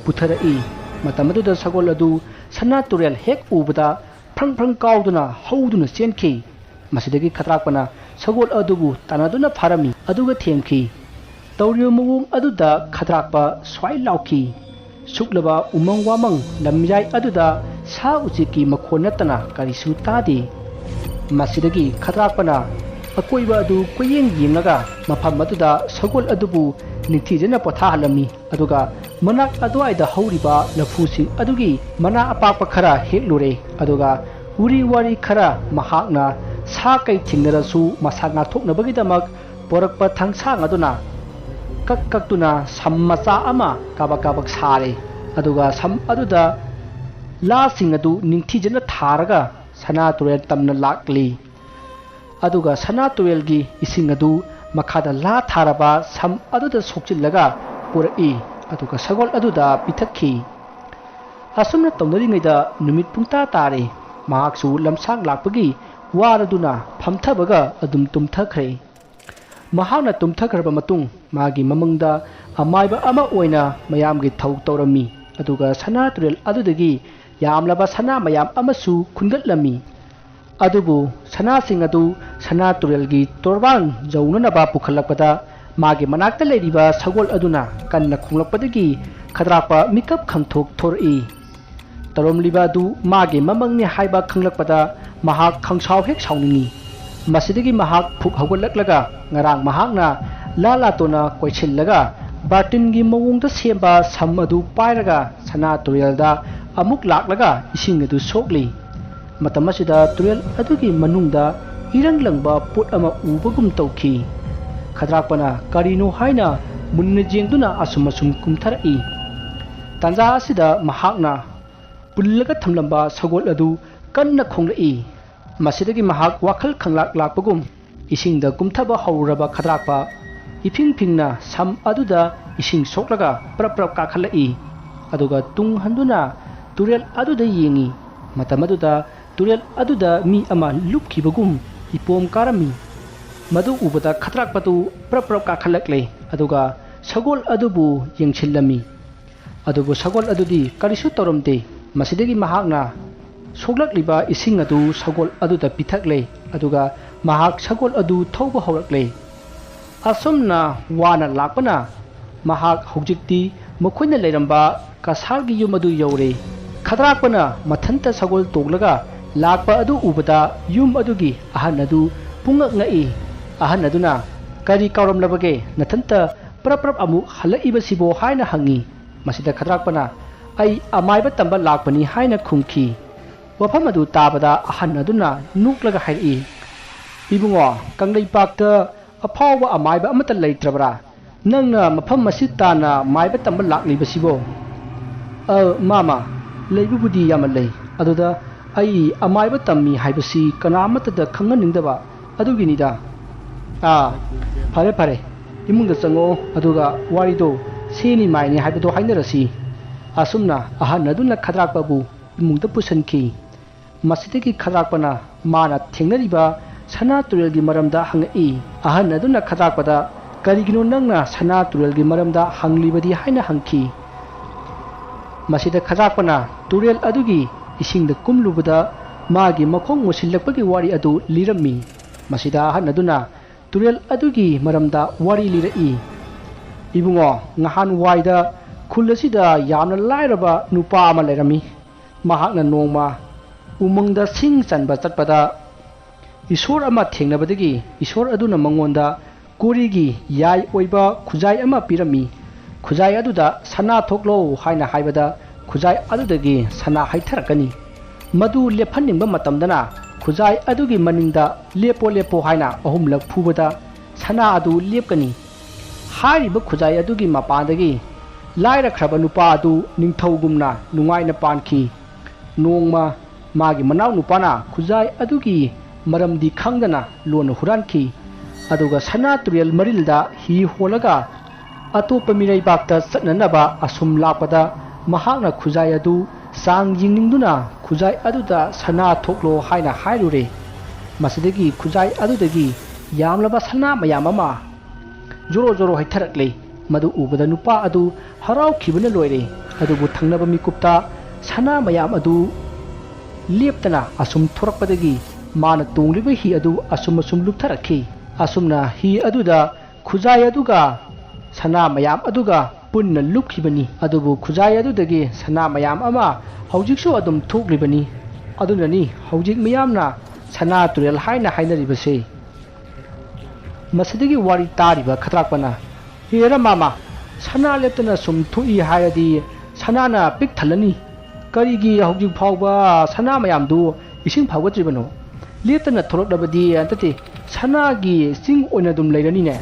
ꯄꯨꯊꯔꯛꯏ꯫ ꯃꯇꯝ ꯑꯗꯨꯗ ꯁꯒꯣꯜ ꯑꯗꯨ ꯁꯅꯥ ꯇꯨꯔꯦꯜ ꯍꯦꯛ ꯎꯕꯗ ꯐ꯭ꯔꯪ ꯐ꯭ꯔꯪ ꯀꯥꯎꯗꯨꯅ ꯍꯧꯗꯨꯅ ꯆꯦꯟꯈꯤ꯫ ꯃꯁꯤꯗꯒꯤ ꯈꯗ꯭ꯔꯥꯛꯄꯅ ꯁꯒꯣꯜ ꯑꯗꯨꯕꯨ ꯇꯥꯟꯅꯗꯨꯅ ꯐꯥꯔꯝꯃꯤ, ꯑꯗꯨꯒ ꯊꯦꯝꯈꯤ꯫ ꯇꯧꯔꯤꯕ ꯃꯑꯣꯡ ꯑꯗꯨꯗ ꯈꯗ꯭ꯔꯥꯛꯄ ꯁ꯭ꯋꯥꯏ ꯂꯥꯎꯈꯤ꯫ ꯁꯨꯛꯂꯕ ꯎꯃꯪ ꯋꯥꯃꯪ ꯂꯝꯌꯥꯏ ꯑꯗꯨꯗ ꯁꯥ ꯎꯆꯦꯛꯀꯤ ꯃꯈꯣꯟ ꯅꯠꯇꯅ ꯀꯔꯤꯁꯨ ꯇꯥꯗꯦ꯫ ꯃꯁꯤꯗꯒꯤ ꯈꯗ꯭ꯔꯥꯛꯄꯅ ꯑꯀꯣꯏꯕ ꯑꯗꯨ ꯀꯣꯏꯌꯦꯡ ꯌꯦꯡꯂꯒ ꯃꯐꯝ ꯑꯗꯨꯗ ꯁꯒꯣꯜ ꯑꯗꯨꯕꯨ ꯅꯤꯡꯊꯤꯖꯅ ꯄꯣꯊꯥꯍꯜꯂꯝꯃꯤ꯫ ꯑꯗꯨꯒ ꯃꯅꯥꯛ ꯑꯗꯨꯋꯥꯏꯗ ꯍꯧꯔꯤꯕ ꯂꯐꯨꯁꯤꯡ ꯑꯗꯨꯒꯤ ꯃꯅꯥ ꯑꯄꯥꯛꯄ ꯈꯔ ꯍꯦꯛꯂꯨꯔꯦ꯫ ꯑꯗꯨꯒ ꯎꯔꯤ ꯋꯥꯔꯤ ꯈꯔ ꯃꯍꯥꯛꯅ ꯁꯥ ꯀꯩ ꯊꯦꯡꯅꯔꯁꯨ ꯃꯁꯥ ꯉꯥꯛꯊꯣꯛꯅꯕꯒꯤꯗꯃꯛ ꯄꯣꯔꯛꯄ ꯊꯥꯡꯁꯥꯡ ꯑꯗꯨꯅ ꯀꯛ ꯀꯛꯇꯨꯅ ꯁꯝ ꯃꯆꯥ ꯑꯃ ꯀꯥꯕꯛ ꯀꯥꯕꯛ ꯁꯥꯔꯦ꯫ ꯑꯗꯨꯒ ꯁꯝ ꯑꯗꯨꯗ ꯂꯥꯁꯤꯡ ꯑꯗꯨ ꯅꯤꯡꯊꯤꯖꯅ ꯊꯥꯔꯒ ꯁꯅꯥ ꯇꯨꯔꯦꯜ ꯇꯝꯅ ꯂꯥꯛꯂꯤ꯫ ꯑꯗꯨꯒ ꯁꯅꯥ ꯇꯨꯔꯦꯜꯒꯤ ꯏꯁꯤꯡ ꯑꯗꯨ ꯃꯈꯥꯗ ꯂꯥ ꯊꯥꯔꯕ ꯁꯝ ꯑꯗꯨꯗ ꯁꯣꯛꯆꯤꯜꯂꯒ ꯄꯨꯔꯛꯏ꯫ ꯑꯗꯨꯒ ꯁꯒꯣꯜ ꯑꯗꯨꯗ ꯄꯤꯊꯛꯈꯤ꯫ ꯑꯁꯨꯝꯅ ꯇꯧꯅꯔꯤꯉꯩꯗ ꯅꯨꯃꯤꯠ ꯄꯨꯡꯇꯥ ꯇꯥꯔꯦ꯫ ꯃꯍꯥꯛꯁꯨ ꯂꯝꯁꯥꯡ ꯂꯥꯛꯄꯒꯤ ꯋꯥꯔꯗꯨꯅ ꯐꯝꯊꯕꯒ ꯑꯗꯨꯝ ꯇꯨꯝꯊꯈ꯭ꯔꯦ꯫ ꯃꯍꯥꯛꯅ ꯇꯨꯝꯊꯈ꯭ꯔꯕ ꯃꯇꯨꯡ ꯃꯥꯒꯤ ꯃꯃꯪꯗ ꯑꯃꯥꯏꯕ ꯑꯃ ꯑꯣꯏꯅ ꯃꯌꯥꯝꯒꯤ ꯊꯧ ꯇꯧꯔꯝꯃꯤ꯫ ꯑꯗꯨꯒ ꯁꯅꯥ ꯇꯨꯔꯦꯜ ꯑꯗꯨꯗꯒꯤ ꯌꯥꯝꯂꯕ ꯁꯅꯥ ꯃꯌꯥꯝ ꯑꯃꯁꯨ ꯈꯨꯟꯒꯠꯂꯝꯃꯤ꯫ ꯑꯗꯨꯕꯨ ꯁꯅꯥꯁꯤꯡ ꯑꯗꯨ ꯁꯅꯥ ꯇꯨꯔꯦꯜꯒꯤ ꯇꯣꯔꯕꯥꯟ ꯌꯧꯅꯅꯕ ꯄꯨꯈꯠꯂꯛꯄꯗ ꯃꯥꯒꯤ ꯃꯅꯥꯛꯇ ꯂꯩꯔꯤꯕ ꯁꯒꯣꯜ ꯑꯗꯨꯅ ꯀꯟꯅ ꯈꯣꯡꯂꯛꯄꯗꯒꯤ ꯈꯗ꯭ꯔꯥꯛꯄ ꯃꯤꯀꯞ ꯈꯪꯊꯣꯛ ꯊꯣꯔꯛꯏ꯫ ꯇꯧꯔꯝꯂꯤꯕ ꯑꯗꯨ ꯃꯥꯒꯤ ꯃꯃꯪꯅꯤ ꯍꯥꯏꯕ ꯈꯪꯂꯛꯄꯗ ꯃꯍꯥꯛ ꯈꯪꯁꯥꯎ ꯍꯦꯛ ꯁꯥꯎꯅꯤꯡꯏ꯫ ꯃꯁꯤꯗꯒꯤ ꯃꯍꯥꯛ ꯐꯨꯛ ꯍꯧꯒꯠꯂꯛꯂꯒ ꯉꯔꯥꯡ ꯃꯍꯥꯛꯅ ꯂꯥ ꯂꯥꯇꯣꯟꯅ ꯀꯣꯏꯁꯤꯜꯂꯒ ꯕꯥꯔꯇꯤꯟꯒꯤ ꯃꯑꯣꯡꯗ ꯁꯦꯝꯕ ꯁꯝ ꯑꯗꯨ ꯄꯥꯏꯔꯒ ꯁꯅꯥ ꯇꯨꯔꯦꯜꯗ ꯑꯃꯨꯛ ꯂꯥꯛꯂꯒ ꯏꯁꯤꯡ ꯑꯗꯨ ꯁꯣꯛꯂꯤ꯫ ꯃꯇꯝ ꯑꯁꯤꯗ ꯇꯨꯔꯦꯜ ꯑꯗꯨꯒꯤ ꯃꯅꯨꯡꯗ ꯏꯔꯪ ꯂꯪꯕ ꯄꯣꯠ ꯑꯃ ꯎꯕꯒꯨꯝ ꯇꯧꯈꯤ꯫ ꯈꯗ꯭ꯔꯥꯛꯄꯅ ꯀꯔꯤꯅꯣ ꯍꯥꯏꯅ ꯃꯨꯟꯅ ꯌꯦꯡꯗꯨꯅ ꯑꯁꯨꯝ ꯑꯁꯨꯝ ꯀꯨꯝꯊꯔꯛꯏ꯫ ꯇꯥꯟꯖꯥ ꯑꯁꯤꯗ ꯃꯍꯥꯛꯅ ꯄꯨꯜꯂꯒ ꯊꯝꯂꯝꯕ ꯁꯒꯣꯜ ꯑꯗꯨ ꯀꯟꯅ ꯈꯣꯡꯂꯛꯏ꯫ ꯃꯁꯤꯗꯒꯤ ꯃꯍꯥꯛ ꯋꯥꯈꯜ ꯈꯪꯂꯥꯛ ꯂꯥꯛꯄꯒꯨꯝ ꯏꯁꯤꯡꯗ ꯀꯨꯝꯊꯕ ꯍꯧꯔꯨꯔꯕ ꯈꯗ꯭ꯔꯥꯛꯄ ꯏꯐꯤꯡ ꯐꯤꯡꯅ ꯁꯝ ꯑꯗꯨꯗ ꯏꯁꯤꯡ ꯁꯣꯛꯂꯒ ꯄ꯭ꯔꯞ ꯄ꯭ꯔꯞ ꯀꯥꯈꯠꯂꯛꯏ꯫ ꯑꯗꯨꯒ ꯇꯨꯡ ꯍꯟꯗꯨꯅ ꯇꯨꯔꯦꯜ ꯑꯗꯨꯗ ꯌꯦꯡꯏ꯫ ꯃꯇꯝ ꯑꯗꯨꯗ ꯇꯨꯔꯦꯜ ꯑꯗꯨꯗ ꯃꯤ ꯑꯃ ꯂꯨꯞꯈꯤꯕꯒꯨꯝ ꯏꯄꯣꯝ ꯀꯥꯔꯝꯃꯤ꯫ ꯃꯗꯨ ꯎꯕꯗ ꯈꯗ꯭ꯔꯥꯛꯄꯗꯨ ꯄ꯭ꯔꯞ ꯄ꯭ꯔꯞ ꯀꯥꯈꯠꯂꯛꯂꯦ, ꯑꯗꯨꯒ ꯁꯒꯣꯜ ꯑꯗꯨꯕꯨ ꯌꯦꯡꯁꯤꯜꯂꯝꯃꯤ꯫ ꯑꯗꯨꯕꯨ ꯁꯒꯣꯜ ꯑꯗꯨꯗꯤ ꯀꯔꯤꯁꯨ ꯇꯧꯔꯝꯗꯦ꯫ ꯃꯁꯤꯗꯒꯤ ꯃꯍꯥꯛꯅ ꯁꯣꯛꯂꯛꯂꯤꯕ ꯏꯁꯤꯡ ꯑꯗꯨ ꯁꯒꯣꯜ ꯑꯗꯨꯗ ꯄꯤꯊꯛꯂꯦ, ꯑꯗꯨꯒ ꯃꯍꯥꯛ ꯁꯒꯣꯜ ꯑꯗꯨ ꯊꯧꯕ ꯍꯧꯔꯛꯂꯦ꯫ ꯑꯁꯨꯝꯅ ꯋꯥꯅ ꯂꯥꯛꯄꯅ ꯃꯍꯥꯛ ꯍꯧꯖꯤꯛꯇꯤ ꯃꯈꯣꯏꯅ ꯂꯩꯔꯝꯕ ꯀꯁꯥꯔꯒꯤ ꯌꯨꯝ ꯑꯗꯨ ꯌꯧꯔꯦ꯫ ꯈꯗ꯭ꯔꯥꯛꯄꯅ ꯃꯊꯟꯇ ꯁꯒꯣꯜ ꯇꯣꯡꯂꯒ ꯂꯥꯛꯄ ꯑꯗꯨ ꯎꯕꯗ ꯌꯨꯝ ꯑꯗꯨꯒꯤ ꯑꯍꯟ ꯑꯗꯨ ꯄꯨꯡꯉꯛ ꯉꯛꯏ꯫ ꯑꯍꯟ ꯑꯗꯨꯅ, "ꯀꯔꯤ ꯀꯥꯎꯔꯝꯂꯕꯒꯦ? ꯅꯊꯟꯇ ꯄ꯭ꯔꯞ ꯄ꯭ꯔꯞ ꯑꯃꯨꯛ ꯍꯜꯂꯛꯏꯕꯁꯤꯕꯣ?" ꯍꯥꯏꯅ ꯍꯪꯉꯤ꯫ ꯃꯁꯤꯗ ꯈꯗ꯭ꯔꯥꯛꯄꯅ, "ꯑꯩ ꯑꯃꯥꯏꯕ ꯇꯝꯕ ꯂꯥꯛꯄꯅꯤ" ꯍꯥꯏꯅ ꯈꯨꯝꯈꯤ꯫ ꯋꯥꯐꯝ ꯑꯗꯨ ꯇꯥꯕꯗ ꯑꯍꯟ ꯑꯗꯨꯅ ꯅꯣꯛꯂꯒ ꯍꯥꯏꯔꯛꯏ, "ꯏꯕꯨꯡꯉꯣ, ꯀꯪꯂꯩꯄꯥꯛꯇ ꯑꯐꯥꯎꯕ ꯑꯃꯥꯏꯕ ꯑꯃꯠꯇ ꯂꯩꯇ꯭ꯔꯕ꯭ꯔꯥ? ꯅꯪꯅ ꯃꯐꯝ ꯑꯁꯤ ꯇꯥꯟꯅ ꯃꯥꯏꯕ ꯇꯝꯕ ꯂꯥꯛꯂꯤꯕꯁꯤꯕꯣ?" "ꯑ, ꯃꯥꯃ, ꯂꯩꯕꯕꯨꯗꯤ ꯌꯥꯝꯅ ꯂꯩ꯫ ꯑꯗꯨꯗ ꯑꯩ ꯑꯃꯥꯏꯕ ꯇꯝꯃꯤ ꯍꯥꯏꯕꯁꯤ ꯀꯅꯥ ꯑꯃꯠꯇꯗ ꯈꯪꯍꯟꯅꯤꯡꯗꯕ ꯑꯗꯨꯒꯤꯅꯤꯗ꯫" "ꯑꯥ, ꯐꯔꯦ, ꯐꯔꯦ꯫ ꯏꯃꯨꯡꯗ ꯆꯪꯉꯛꯑꯣ, ꯑꯗꯨꯒ ꯋꯥꯔꯤꯗꯣ ꯁꯦꯅꯤ ꯃꯥꯏꯅꯤ ꯍꯥꯏꯕꯗꯣ ꯍꯥꯏꯅꯔꯁꯤ꯫" ꯑꯁꯨꯝꯅ ꯑꯍꯟ ꯑꯗꯨꯅ ꯈꯗ꯭ꯔꯥꯛꯄꯕꯨ ꯏꯃꯨꯡꯗ ꯄꯨꯁꯤꯟꯈꯤ꯫ ꯃꯁꯤꯗꯒꯤ ꯈꯗ꯭ꯔꯥꯛꯄꯅ ꯃꯥꯅ ꯊꯦꯡꯅꯔꯤꯕ ꯁꯅꯥ ꯇꯨꯔꯦꯜꯒꯤ ꯃꯔꯝꯗ ꯍꯪꯉꯛꯏ꯫ ꯑꯍꯟ ꯑꯗꯨꯅ ꯈꯗ꯭ꯔꯥꯛꯄꯗ, "ꯀꯔꯤꯒꯤꯅꯣ ꯅꯪꯅ ꯁꯅꯥ ꯇꯨꯔꯦꯜꯒꯤ ꯃꯔꯝꯗ ꯍꯪꯂꯤꯕꯗꯤ?" ꯍꯥꯏꯅ ꯍꯪꯈꯤ꯫ ꯃꯁꯤꯗ ꯈꯗ꯭ꯔꯥꯛꯄꯅ ꯇꯨꯔꯦꯜ ꯑꯗꯨꯒꯤ ꯏꯁꯤꯡꯗ ꯀꯨꯝꯂꯨꯕꯗ ꯃꯥꯒꯤ ꯃꯈꯣꯡ ꯃꯨꯁꯤꯜꯂꯛꯄꯒꯤ ꯋꯥꯔꯤ ꯑꯗꯨ ꯂꯤꯔꯝꯃꯤ꯫ ꯃꯁꯤꯗ ꯑꯍꯟ ꯑꯗꯨꯅ ꯇꯨꯔꯦꯜ ꯑꯗꯨꯒꯤ ꯃꯔꯝꯗ ꯋꯥꯔꯤ ꯂꯤꯔꯛꯏ꯫ "ꯏꯕꯨꯡꯉꯣ, ꯉꯍꯥꯟꯋꯥꯏꯗ ꯈꯨꯜ ꯑꯁꯤꯗ ꯌꯥꯝꯅ ꯂꯥꯏꯔꯕ ꯅꯨꯄꯥ ꯑꯃ ꯂꯩꯔꯝꯃꯤ꯫ ꯃꯍꯥꯛꯅ ꯅꯣꯡꯃ ꯎꯃꯪꯗ ꯁꯤꯡ ꯆꯟꯕ ꯆꯠꯄꯗ ꯏꯁꯣꯔ ꯑꯃ ꯊꯦꯡꯅꯕꯗꯒꯤ ꯏꯁꯣꯔ ꯑꯗꯨꯅ ꯃꯉꯣꯟꯗ ꯀꯣꯔꯤꯒꯤ ꯌꯥꯏ ꯑꯣꯏꯕ ꯈꯨꯖꯥꯏ ꯑꯃ ꯄꯤꯔꯝꯃꯤ꯫ ꯈꯨꯖꯥꯏ ꯑꯗꯨꯗ ꯁꯅꯥ ꯊꯣꯛꯂꯣ ꯍꯥꯏꯅ ꯍꯥꯏꯕꯗ ꯈꯨꯖꯥꯏ ꯑꯗꯨꯗꯒꯤ ꯁꯅꯥ ꯍꯩꯊꯔꯛꯀꯅꯤ꯫ ꯃꯗꯨ ꯂꯦꯞꯍꯟꯅꯤꯡꯕ ꯃꯇꯝꯗꯅ ꯈꯨꯖꯥꯏ ꯑꯗꯨꯒꯤ ꯃꯅꯤꯡꯗ ꯂꯦꯞꯄꯣ, ꯂꯦꯞꯄꯣ ꯍꯥꯏꯅ ꯑꯍꯨꯝꯂꯛ ꯐꯨꯕꯗ ꯁꯅꯥ ꯑꯗꯨ ꯂꯦꯞꯀꯅꯤ꯫ ꯍꯥꯏꯔꯤꯕ ꯈꯨꯖꯥꯏ ꯑꯗꯨꯒꯤ ꯃꯄꯥꯗꯒꯤ ꯂꯥꯏꯔꯈ꯭ꯔꯕ ꯅꯨꯄꯥ ꯑꯗꯨ ꯅꯤꯡꯊꯧꯒꯨꯝꯅ ꯅꯨꯡꯉꯥꯏꯅ ꯄꯥꯟꯈꯤ꯫ ꯅꯣꯡꯃ ꯃꯥꯒꯤ ꯃꯅꯥꯎ ꯅꯨꯄꯥꯅ ꯈꯨꯖꯥꯏ ꯑꯗꯨꯒꯤ ꯃꯔꯝꯗꯤ ꯈꯪꯗꯅ ꯂꯣꯟꯅ ꯍꯨꯔꯥꯟꯈꯤ꯫ ꯑꯗꯨꯒ ꯁꯅꯥ ꯇꯨꯔꯦꯜ ꯃꯔꯤꯜꯗ ꯍꯤ ꯍꯣꯜꯂꯒ ꯑꯇꯣꯞꯄ ꯃꯤꯔꯩꯕꯥꯛꯇ ꯆꯠꯅꯅꯕ ꯑꯁꯨꯝ ꯂꯥꯛꯄꯗ, ꯃꯍꯥꯛꯅ ꯈꯨꯖꯥꯏ ꯑꯗꯨ ꯆꯥꯡ ꯌꯦꯡꯅꯤꯡꯗꯨꯅ ꯈꯨꯖꯥꯏ ꯑꯗꯨꯗ ꯁꯅꯥ ꯊꯣꯛꯂꯣ ꯍꯥꯏꯅ ꯍꯥꯏꯔꯨꯔꯦ꯫ ꯃꯁꯤꯗꯒꯤ ꯈꯨꯖꯥꯏ ꯑꯗꯨꯗꯒꯤ ꯌꯥꯝꯂꯕ ꯁꯅꯥ ꯃꯌꯥꯝ ꯑꯃ ꯖꯣꯔꯣ ꯖꯣꯔꯣ ꯍꯩꯊꯔꯛꯂꯦ꯫ ꯃꯗꯨ ꯎꯕꯗ ꯅꯨꯄꯥ ꯑꯗꯨ ꯍꯔꯥꯎꯈꯤꯕꯅ ꯂꯣꯏꯔꯦ꯫ ꯑꯗꯨꯕꯨ ꯊꯪꯅꯕ ꯃꯤꯀꯨꯞꯇ ꯁꯅꯥ ꯃꯌꯥꯝ ꯑꯗꯨ ꯂꯦꯞꯇꯅ ꯑꯁꯨꯝ ꯊꯣꯔꯛꯄꯗꯒꯤ ꯃꯥꯅ ꯇꯣꯡꯂꯤꯕ ꯍꯤ ꯑꯗꯨ ꯑꯁꯨꯝ ꯑꯁꯨꯝ ꯂꯨꯞꯊꯔꯛꯈꯤ꯫ ꯑꯁꯨꯝꯅ ꯍꯤ ꯑꯗꯨꯗ ꯈꯨꯖꯥꯏ ꯑꯗꯨꯒ ꯁꯅꯥ ꯃꯌꯥꯝ ꯑꯗꯨꯒ ꯄꯨꯟꯅ ꯂꯨꯞꯈꯤꯕꯅꯤ꯫ ꯑꯗꯨꯕꯨ ꯈꯨꯖꯥꯏ ꯑꯗꯨꯗꯒꯤ ꯁꯅꯥ ꯃꯌꯥꯝ ꯑꯃ ꯍꯧꯖꯤꯛꯁꯨ ꯑꯗꯨꯝ ꯊꯣꯛꯂꯤꯕꯅꯤ꯫ ꯑꯗꯨꯅꯅꯤ ꯍꯧꯖꯤꯛ ꯃꯤꯌꯥꯝꯅ ꯁꯅꯥ ꯇꯨꯔꯦꯜ ꯍꯥꯏꯅ ꯍꯥꯏꯅꯔꯤꯕꯁꯦ꯫ ꯃꯁꯤꯗꯒꯤ ꯋꯥꯔꯤ ꯇꯥꯔꯤꯕ ꯈꯗ꯭ꯔꯥꯛꯄꯅ, "ꯍꯦꯔꯥ ꯃꯥꯃ, ꯁꯅꯥ ꯂꯦꯞꯇꯅ ꯁꯨꯝ ꯊꯣꯛꯏ ꯍꯥꯏꯔꯗꯤ ꯁꯅꯥꯅ ꯄꯤꯛ ꯊꯜꯂꯅꯤ꯫ ꯀꯔꯤꯒꯤ ꯍꯧꯖꯤꯛ ꯐꯥꯎꯕ ꯁꯅꯥ ꯃꯌꯥꯝꯗꯨ ꯏꯁꯤꯡ ꯐꯥꯎꯒꯠꯇ꯭ꯔꯤꯕꯅꯣ? ꯂꯦꯞꯇꯅ ꯊꯣꯛꯂꯛꯂꯕꯗꯤ ꯅꯠꯇꯦ, ꯁꯅꯥꯒꯤ ꯆꯤꯡ ꯑꯣꯏꯅ ꯑꯗꯨꯝ ꯂꯩꯔꯅꯤꯅꯦ?"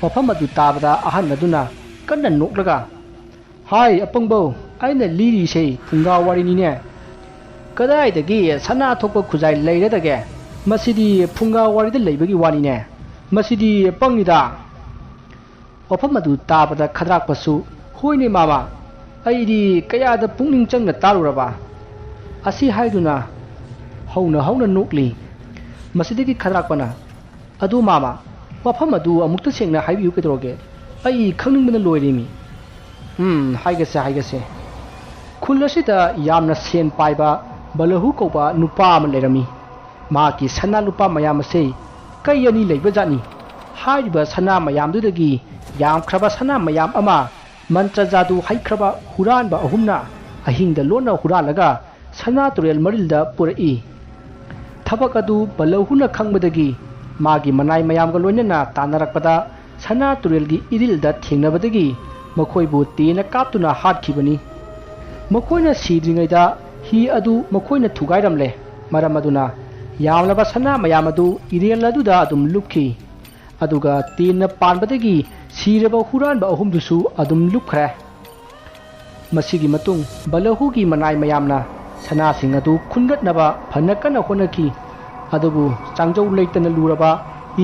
ꯋꯥꯐꯝ ꯑꯗꯨ ꯇꯥꯕꯗ ꯑꯍꯟ ꯑꯗꯨꯅ ꯀꯟꯅ ꯅꯣꯛꯂꯒ, "ꯍꯥꯏ ꯑꯄꯪꯕꯧ, ꯑꯩꯅ ꯂꯤꯔꯤꯁꯦ ꯐꯨꯡꯒꯥ ꯋꯥꯔꯤꯅꯤꯅꯦ꯫ ꯀꯗꯥꯏꯗꯒꯤ ꯁꯅꯥ ꯊꯣꯛꯄ ꯈꯨꯖꯥꯏ ꯂꯩꯔꯗꯒꯦ? ꯃꯁꯤꯗꯤ ꯐꯨꯡꯒꯥ ꯋꯥꯔꯤꯗ ꯂꯩꯕꯒꯤ ꯋꯥꯅꯤꯅꯦ꯫ ꯃꯁꯤꯗꯤ ꯄꯪꯉꯤꯗ꯫" ꯋꯥꯐꯝ ꯑꯗꯨ ꯇꯥꯕꯗ ꯈꯗ꯭ꯔꯥꯛꯄꯁꯨ, "ꯍꯣꯏꯅꯦ ꯃꯥꯃ, ꯑꯩꯗꯤ ꯀꯌꯥꯗ ꯄꯨꯛꯅꯤꯡ ꯆꯪꯅ ꯇꯥꯔꯨꯔꯕ?" ꯑꯁꯤ ꯍꯥꯏꯗꯨꯅ ꯍꯧꯅ ꯍꯧꯅ ꯅꯣꯛꯂꯤ꯫ ꯃꯁꯤꯗꯒꯤ ꯈꯗ꯭ꯔꯥꯛꯄꯅ, "ꯑꯗꯨ ꯃꯥꯃ, ꯋꯥꯐꯝ ꯑꯗꯨ ꯑꯃꯨꯛꯇ ꯁꯦꯡꯅ ꯍꯥꯏꯕꯤꯌꯨ ꯀꯩꯗꯧꯔꯒꯦ? ꯑꯩ ꯈꯪꯅꯤꯡꯕꯅ ꯂꯣꯏꯔꯦꯃꯤ꯫" "ꯎꯝ, ꯍꯥꯏꯒꯦꯁꯦ, ꯍꯥꯏꯒꯦꯁꯦ꯫ ꯈꯨꯜ ꯑꯁꯤꯗ ꯌꯥꯝꯅ ꯁꯦꯟ ꯄꯥꯏꯕ ꯕꯂꯍꯨ ꯀꯧꯕ ꯅꯨꯄꯥ ꯑꯃ ꯂꯩꯔꯝꯃꯤ꯫ ꯃꯍꯥꯛꯀꯤ ꯁꯅꯥ ꯂꯨꯄꯥ ꯃꯌꯥꯝ ꯑꯁꯦ ꯀꯩ ꯑꯅꯤ ꯂꯩꯕ ꯖꯥꯠꯅꯤ꯫ ꯍꯥꯏꯔꯤꯕ ꯁꯅꯥ ꯃꯌꯥꯝꯗꯨꯗꯒꯤ ꯌꯥꯝꯈ꯭ꯔꯕ ꯁꯅꯥ ꯃꯌꯥꯝ ꯑꯃ ꯃꯟꯇ꯭ꯔ ꯖꯥꯗꯨ ꯍꯩꯈ꯭ꯔꯕ ꯍꯨꯔꯥꯟꯕ ꯑꯍꯨꯝꯅ ꯑꯍꯤꯡꯗ ꯂꯣꯟꯅ ꯍꯨꯔꯥꯜꯂꯒ ꯁꯅꯥ ꯇꯨꯔꯦꯜ ꯃꯔꯤꯜꯗ ꯄꯨꯔꯛꯏ꯫ ꯊꯕꯛ ꯑꯗꯨ ꯕꯂꯍꯨꯅ ꯈꯪꯕꯗꯒꯤ ꯃꯥꯒꯤ ꯃꯅꯥꯏ ꯃꯌꯥꯝꯒ ꯂꯣꯏꯅꯅ ꯇꯥꯟꯅꯔꯛꯄꯗ ꯁꯅꯥ ꯇꯨꯔꯦꯜꯒꯤ ꯏꯔꯤꯜꯗ ꯊꯦꯡꯅꯕꯗꯒꯤ ꯃꯈꯣꯏꯕꯨ ꯇꯦꯟꯅ ꯀꯥꯞꯇꯨꯅ ꯍꯥꯠꯈꯤꯕꯅꯤ꯫ ꯃꯈꯣꯏꯅ ꯁꯤꯗ꯭ꯔꯤꯉꯩꯗ ꯍꯤ ꯑꯗꯨ ꯃꯈꯣꯏꯅ ꯊꯨꯒꯥꯏꯔꯝꯂꯦ꯫ ꯃꯔꯝ ꯑꯗꯨꯅ ꯌꯥꯝꯂꯕ ꯁꯅꯥ ꯃꯌꯥꯝ ꯑꯗꯨ ꯏꯔꯦꯜ ꯑꯗꯨꯗ ꯑꯗꯨꯝ ꯂꯨꯞꯈꯤ꯫ ꯑꯗꯨꯒ ꯇꯦꯟꯅ ꯄꯥꯟꯕꯗꯒꯤ ꯁꯤ ꯁꯤꯔꯕ ꯍꯨꯔꯥꯟꯕ ꯑꯍꯨꯝꯗꯨꯁꯨ ꯑꯗꯨꯝ ꯂꯨꯞꯈ꯭ꯔꯦ꯫ ꯃꯁꯤꯒꯤ ꯃꯇꯨꯡ ꯕꯂꯍꯨꯒꯤ ꯃꯅꯥꯏ ꯃꯌꯥꯝꯅ ꯁꯅꯥꯁꯤꯡ ꯑꯗꯨ ꯈꯨꯟꯒꯠꯅꯕ ꯐꯅ ꯀꯟꯅ ꯍꯣꯠꯅꯈꯤ꯫ ꯑꯗꯨꯕꯨ ꯆꯥꯡꯖꯧ ꯂꯩꯇꯅ ꯂꯨꯔꯕ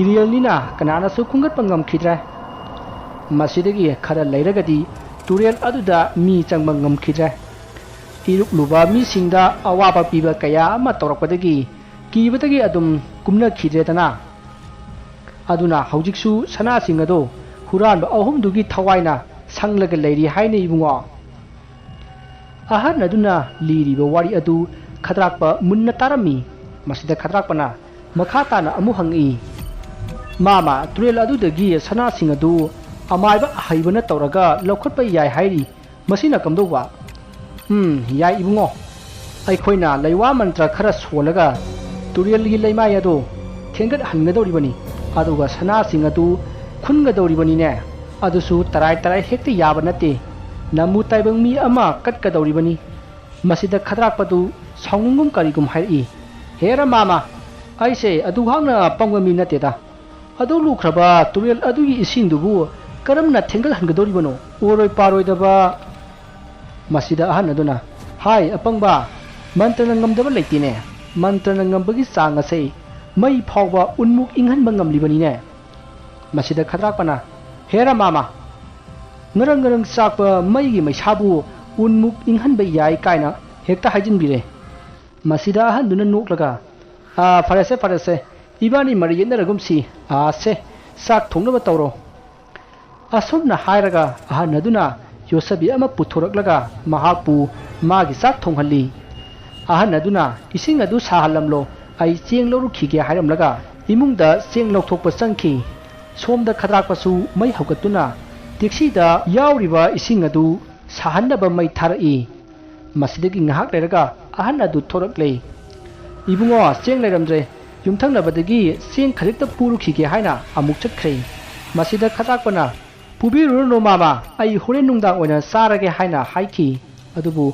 ꯏꯔꯦꯜꯅꯤꯅ ꯀꯅꯥꯅꯁꯨ ꯈꯨꯟꯒꯠꯄ ꯉꯝꯈꯤꯗ꯭ꯔꯦ꯫ ꯃꯁꯤꯗꯒꯤ ꯈꯔ ꯂꯩꯔꯒꯗꯤ ꯇꯨꯔꯦꯜ ꯑꯗꯨꯗ ꯃꯤ ꯆꯪꯕ ꯉꯝꯈꯤꯗ꯭ꯔꯦ꯫ ꯏꯔꯨꯞꯂꯨꯕ ꯃꯤꯁꯤꯡꯗ ꯑꯋꯥꯕ ꯄꯤꯕ ꯀꯌꯥ ꯑꯃ ꯇꯧꯔꯛꯄꯗꯒꯤ ꯀꯤꯕꯗꯒꯤ ꯑꯗꯨꯝ ꯀꯨꯝꯅꯈꯤꯗ꯭ꯔꯦꯗꯅ꯫ ꯑꯗꯨꯅ ꯍꯧꯖꯤꯛꯁꯨ ꯁꯅꯥꯁꯤꯡ ꯑꯗꯨ ꯍꯨꯔꯥꯟꯕ ꯑꯍꯨꯝꯗꯨꯒꯤ ꯊꯋꯥꯏꯅ ꯁꯪꯂꯒ ꯂꯩꯔꯤ ꯍꯥꯏꯅ, ꯏꯕꯨꯡꯉꯣ꯫ ꯑꯍꯟ ꯑꯗꯨꯅ ꯂꯤꯔꯤꯕ ꯋꯥꯔꯤ ꯑꯗꯨ ꯈꯗ꯭ꯔꯥꯛꯄ ꯃꯨꯟꯅ ꯇꯥꯔꯝꯃꯤ꯫ ꯃꯁꯤꯗ ꯈꯗ꯭ꯔꯥꯛꯄꯅ ꯃꯈꯥ ꯇꯥꯅ ꯑꯃꯨꯛ ꯍꯪꯉꯛꯏ, "ꯃꯥꯃ, ꯇꯨꯔꯦꯜ ꯑꯗꯨꯗꯒꯤ ꯁꯅꯥꯁꯤꯡ ꯑꯗꯨ ꯑꯃꯥꯏꯕ ꯑꯍꯩꯕꯅ ꯇꯧꯔꯒ ꯂꯧꯈꯠꯄ ꯌꯥꯏ ꯍꯥꯏꯔꯤ, ꯃꯁꯤꯅ ꯀꯝꯗꯧꯕ?" "ꯎꯝ, ꯌꯥꯏ ꯏꯕꯨꯡꯉꯣ꯫ ꯑꯩꯈꯣꯏꯅ ꯂꯩꯋꯥ ꯃꯟꯇ꯭ꯔ ꯈꯔ ꯁꯣꯜꯂꯒ ꯇꯨꯔꯦꯜꯒꯤ ꯂꯩꯃꯥꯏ ꯑꯗꯨ ꯊꯦꯡꯒꯠꯍꯟꯒꯗꯧꯔꯤꯕꯅꯤ, ꯑꯗꯨꯒ ꯁꯅꯥꯁꯤꯡ ꯑꯗꯨ ꯈꯨꯟꯒꯗꯧꯔꯤꯕꯅꯤꯅꯦ꯫ ꯑꯗꯨꯁꯨ ꯇꯔꯥꯏ ꯇꯔꯥꯏ ꯍꯦꯛꯇ ꯌꯥꯕ ꯅꯠꯇꯦ꯫ ꯅꯃꯨ ꯇꯥꯏꯕꯪ ꯃꯤ ꯑꯃ ꯀꯠꯀꯗꯧꯔꯤꯕꯅꯤ꯫" ꯃꯁꯤꯗ ꯈꯗ꯭ꯔꯥꯛꯄꯗꯨ ꯁꯥꯎꯅꯤꯡꯒꯨꯝ ꯀꯔꯤꯒꯨꯝ ꯍꯥꯏꯔꯛꯏ, "ꯍꯦꯔꯥ ꯃꯥꯃ, ꯑꯩꯁꯦ ꯑꯗꯨꯍꯥꯛꯅ ꯄꯪꯕ ꯃꯤ ꯅꯠꯇꯦꯗ꯫ ꯑꯗꯨ ꯂꯨꯈ꯭ꯔꯕ ꯇꯨꯔꯦꯜ ꯑꯗꯨꯒꯤ ꯏꯁꯤꯡꯗꯨꯕꯨ ꯀꯔꯝꯅ ꯊꯦꯡꯒꯠꯍꯟꯒꯗꯧꯔꯤꯕꯅꯣ? ꯑꯣꯏꯔꯣꯏ ꯄꯥꯔꯣꯏꯗꯕ꯫" ꯃꯁꯤꯗ ꯑꯍꯟ ꯑꯗꯨꯅ, "ꯍꯥꯏ ꯑꯄꯪꯕ, ꯃꯟꯇ꯭ꯔꯅ ꯉꯝꯗꯕ ꯂꯩꯇꯦꯅꯦ꯫ ꯃꯟꯇ꯭ꯔꯅ ꯉꯝꯕꯒꯤ ꯆꯥꯡ ꯑꯁꯦ ꯃꯩ ꯐꯥꯎꯕ ꯎꯟꯃꯨꯛ ꯏꯪꯍꯟꯕ ꯉꯝꯂꯤꯕꯅꯤꯅꯦ꯫" ꯃꯁꯤꯗ ꯈꯗ꯭ꯔꯥꯛꯄꯅ, "ꯍꯦꯔꯥ ꯃꯥꯃ, ꯉꯔꯪ ꯉꯔꯪ ꯆꯥꯛꯄ ꯃꯩꯒꯤ ꯃꯩꯁꯥꯕꯨ ꯎꯟꯃꯨꯛ ꯏꯪꯍꯟꯕ ꯌꯥꯏ ꯀꯥꯏꯅ ꯍꯦꯛꯇ ꯍꯥꯏꯖꯤꯟꯕꯤꯔꯦ꯫" ꯃꯁꯤꯗ ꯑꯍꯟꯗꯨꯅ ꯅꯣꯛꯂꯒ, "ꯑꯥ, ꯐꯔꯦꯁꯦ, ꯐꯔꯦꯁꯦ, ꯏꯕꯥꯅꯤ ꯃꯔꯩ ꯌꯦꯠꯅꯔꯒꯨꯝꯁꯤ꯫ ꯑꯥ, ꯁꯦ, ꯆꯥꯛ ꯊꯣꯡꯅꯕ ꯇꯧꯔꯣ꯫" ꯑꯁꯨꯝꯅ ꯍꯥꯏꯔꯒ ꯑꯍꯟ ꯑꯗꯨꯅ ꯌꯣꯠꯁꯕꯤ ꯑꯃ ꯄꯨꯊꯣꯔꯛꯂꯒ ꯃꯍꯥꯛꯄꯨ ꯃꯥꯒꯤ ꯆꯥꯛ ꯊꯣꯡꯍꯜꯂꯤ꯫ ꯑꯍꯟ ꯑꯗꯨꯅ, "ꯏꯁꯤꯡ ꯑꯗꯨ ꯁꯥꯍꯜꯂꯝꯂꯣ, ꯑꯩ ꯆꯦꯡ ꯂꯧꯔꯨꯈꯤꯒꯦ" ꯍꯥꯏꯔꯝꯂꯒ ꯏꯃꯨꯡꯗ ꯆꯦꯡ ꯂꯧꯊꯣꯛꯄ ꯆꯪꯈꯤ꯫ ꯁꯣꯝꯗ ꯈꯗ꯭ꯔꯥꯛꯄꯁꯨ ꯃꯩ ꯍꯧꯒꯠꯇꯨꯅ ꯇꯦꯛꯁꯤꯗ ꯌꯥꯎꯔꯤꯕ ꯏꯁꯤꯡ ꯑꯗꯨ ꯁꯥꯍꯟꯅꯕ ꯃꯩ ꯊꯥꯔꯛꯏ꯫ ꯃꯁꯤꯗꯒꯤ ꯉꯥꯏꯍꯥꯛ ꯂꯩꯔꯒ ꯑꯍꯟ ꯑꯗꯨ ꯊꯣꯔꯛꯂꯦ꯫ "ꯏꯕꯨꯡꯉꯣ, ꯆꯦꯡ ꯂꯩꯔꯝꯗ꯭ꯔꯦ, ꯌꯨꯝꯊꯪꯅꯕꯗꯒꯤ ꯆꯦꯡ ꯈꯖꯤꯛꯇ ꯄꯨꯔꯨꯈꯤꯒꯦ" ꯍꯥꯏꯅ ꯑꯃꯨꯛ ꯆꯠꯈ꯭ꯔꯦ꯫ ꯃꯁꯤꯗ ꯈꯗ꯭ꯔꯥꯛꯄꯅ, "ꯄꯨꯕꯤꯔꯨꯔꯅꯨ ꯃꯥꯃ, ꯑꯩ ꯍꯣꯔꯦꯟ ꯅꯨꯡꯗꯥꯡ ꯑꯣꯏꯅ ꯆꯥꯔꯒꯦ" ꯍꯥꯏꯅ ꯍꯥꯏꯈꯤ꯫ ꯑꯗꯨꯕꯨ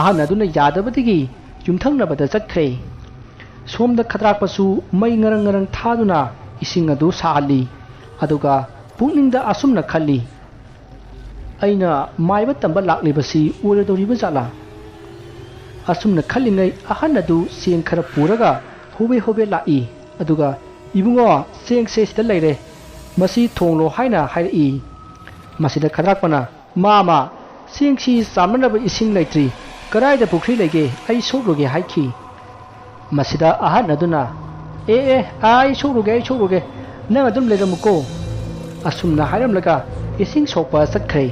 ꯑꯍꯟ ꯑꯗꯨꯅ ꯌꯥꯗꯕꯗꯒꯤ ꯌꯨꯝꯊꯪꯅꯕꯗ ꯆꯠꯈ꯭ꯔꯦ꯫ ꯁꯣꯝꯗ ꯈꯗ꯭ꯔꯥꯛꯄꯁꯨ ꯃꯩ ꯉꯔꯪ ꯉꯔꯪ ꯊꯥꯗꯨꯅ ꯏꯁꯤꯡ ꯑꯗꯨ ꯁꯥꯍꯜꯂꯤ꯫ ꯑꯗꯨꯒ ꯄꯨꯛꯅꯤꯡꯗ ꯑꯁꯨꯝꯅ ꯈꯜꯂꯤ, "ꯑꯩꯅ ꯃꯥꯏꯕ ꯇꯝꯕ ꯂꯥꯛꯂꯤꯕꯁꯤ ꯑꯣꯏꯔꯗꯧꯔꯤꯕ ꯖꯥꯠꯂꯥ?" ꯑꯁꯨꯝꯅ ꯈꯜꯂꯤꯉꯩ ꯑꯍꯟ ꯑꯗꯨ ꯆꯦꯡ ꯈꯔ ꯄꯨꯔꯒ ꯍꯣꯕꯦ ꯍꯣꯕꯦ ꯂꯥꯛꯏ꯫ ꯑꯗꯨꯒ, "ꯏꯕꯨꯡꯉꯣ, ꯆꯦꯡꯁꯦ ꯁꯤꯗ ꯂꯩꯔꯦ, ꯃꯁꯤ ꯊꯣꯡꯂꯣ" ꯍꯥꯏꯅ ꯍꯥꯏꯔꯛꯏ꯫ ꯃꯁꯤꯗ ꯈꯗ꯭ꯔꯥꯛꯄꯅ, "ꯃꯥꯃ, ꯆꯦꯡꯁꯤ ꯆꯥꯝꯅꯅꯕ ꯏꯁꯤꯡ ꯂꯩꯇ꯭ꯔꯤ, ꯀꯗꯥꯏꯗ ꯄꯨꯈ꯭ꯔꯤ ꯂꯩꯒꯦ? ꯑꯩ ꯁꯣꯛꯂꯨꯒꯦ" ꯍꯥꯏꯈꯤ꯫ ꯃꯁꯤꯗ ꯑꯍꯟ ꯑꯗꯨꯅ, "ꯑꯦ, ꯑꯦ, ꯑꯩ ꯁꯣꯛꯂꯨꯒꯦ, ꯑꯩ ꯁꯣꯛꯂꯨꯒꯦ, ꯅꯪ ꯑꯗꯨꯝ ꯂꯩꯔꯝꯃꯨꯀꯣ"꯫ ꯑꯁꯨꯝꯅ ꯍꯥꯏꯔꯝꯂꯒ ꯏꯁꯤꯡ ꯁꯣꯛꯄ ꯆꯠꯈ꯭ꯔꯦ꯫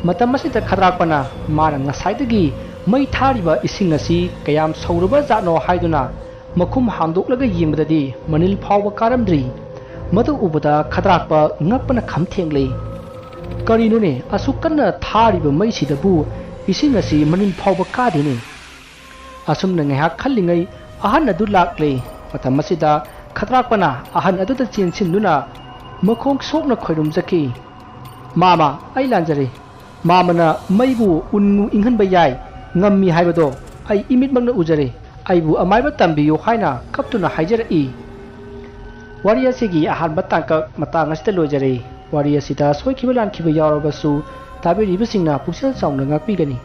ꯃꯇꯝ ꯑꯁꯤꯗ ꯈꯗ꯭ꯔꯥꯛꯄꯅ ꯃꯥꯅ ꯉꯁꯥꯏꯗꯒꯤ ꯃꯩ ꯊꯥꯔꯤꯕ ꯏꯁꯤꯡ ꯑꯁꯤ ꯀꯌꯥꯝ ꯁꯧꯔꯕ ꯖꯥꯠꯅꯣ ꯍꯥꯏꯗꯨꯅ ꯃꯈꯨꯝ ꯍꯥꯡꯗꯣꯛꯂꯒ ꯌꯦꯡꯕꯗꯗꯤ ꯃꯅꯤꯜ ꯐꯥꯎꯕ ꯀꯥꯔꯝꯗ꯭ꯔꯤ꯫ ꯃꯗꯨ ꯎꯕꯗ ꯈꯗ꯭ꯔꯥꯛꯄ ꯉꯛꯄꯅ ꯈꯝ ꯊꯦꯡꯂꯦ꯫ "ꯀꯔꯤꯅꯣꯅꯦ, ꯑꯁꯨꯛ ꯀꯟꯅ ꯊꯥꯔꯤꯕ ꯃꯩꯁꯤꯗꯕꯨ ꯏꯁꯤꯡ ꯑꯁꯤ ꯃꯅꯤꯜ ꯐꯥꯎꯕ ꯀꯥꯗꯦꯅꯦ?" ꯑꯁꯨꯝꯅ ꯉꯥꯏꯍꯥꯛ ꯈꯜꯂꯤꯉꯩ ꯑꯍꯟ ꯑꯗꯨ ꯂꯥꯛꯂꯦ꯫ ꯃꯇꯝ ꯑꯁꯤꯗ ꯈꯗ꯭ꯔꯥꯛꯄꯅ ꯑꯍꯟ ꯑꯗꯨꯗ ꯆꯦꯟꯁꯤꯟꯗꯨꯅ ꯃꯈꯣꯡ ꯁꯣꯛꯅ ꯈꯣꯏꯔꯨꯝꯖꯈꯤ꯫ "ꯃꯥꯃ, ꯑꯩ ꯂꯥꯟꯖꯔꯦ꯫ ꯃꯥꯃꯅ ꯃꯩꯕꯨ ꯎꯟ ꯏꯪꯍꯟꯕ ꯌꯥꯏ, ꯉꯝꯃꯤ ꯍꯥꯏꯕꯗꯣ ꯑꯩ ꯏꯃꯤꯠꯃꯛꯅ ꯎꯖꯔꯦ꯫ ꯑꯩꯕꯨ ꯑꯃꯥꯏꯕ ꯇꯝꯕꯤꯌꯨ" ꯍꯥꯏꯅ ꯀꯞꯇꯨꯅ ꯍꯥꯏꯖꯔꯛꯏ꯫ ꯋꯥꯔꯤ ꯑꯁꯤꯒꯤ ꯑꯍꯥꯟꯕ ꯇꯥꯡꯀꯛ ꯃꯇꯥꯡ ꯑꯁꯤꯗ ꯂꯣꯏꯖꯔꯦ꯫ ꯋꯥꯔꯤ ꯑꯁꯤꯗ ꯁꯣꯏꯈꯤꯕ ꯂꯥꯟꯈꯤꯕ ꯌꯥꯎꯔꯕꯁꯨ ꯇꯥꯕꯤꯔꯤꯕꯁꯤꯡꯅ ꯄꯨꯛꯆꯦꯜ ꯆꯥꯎꯅ ꯉꯥꯛꯄꯤꯒꯅꯤ꯫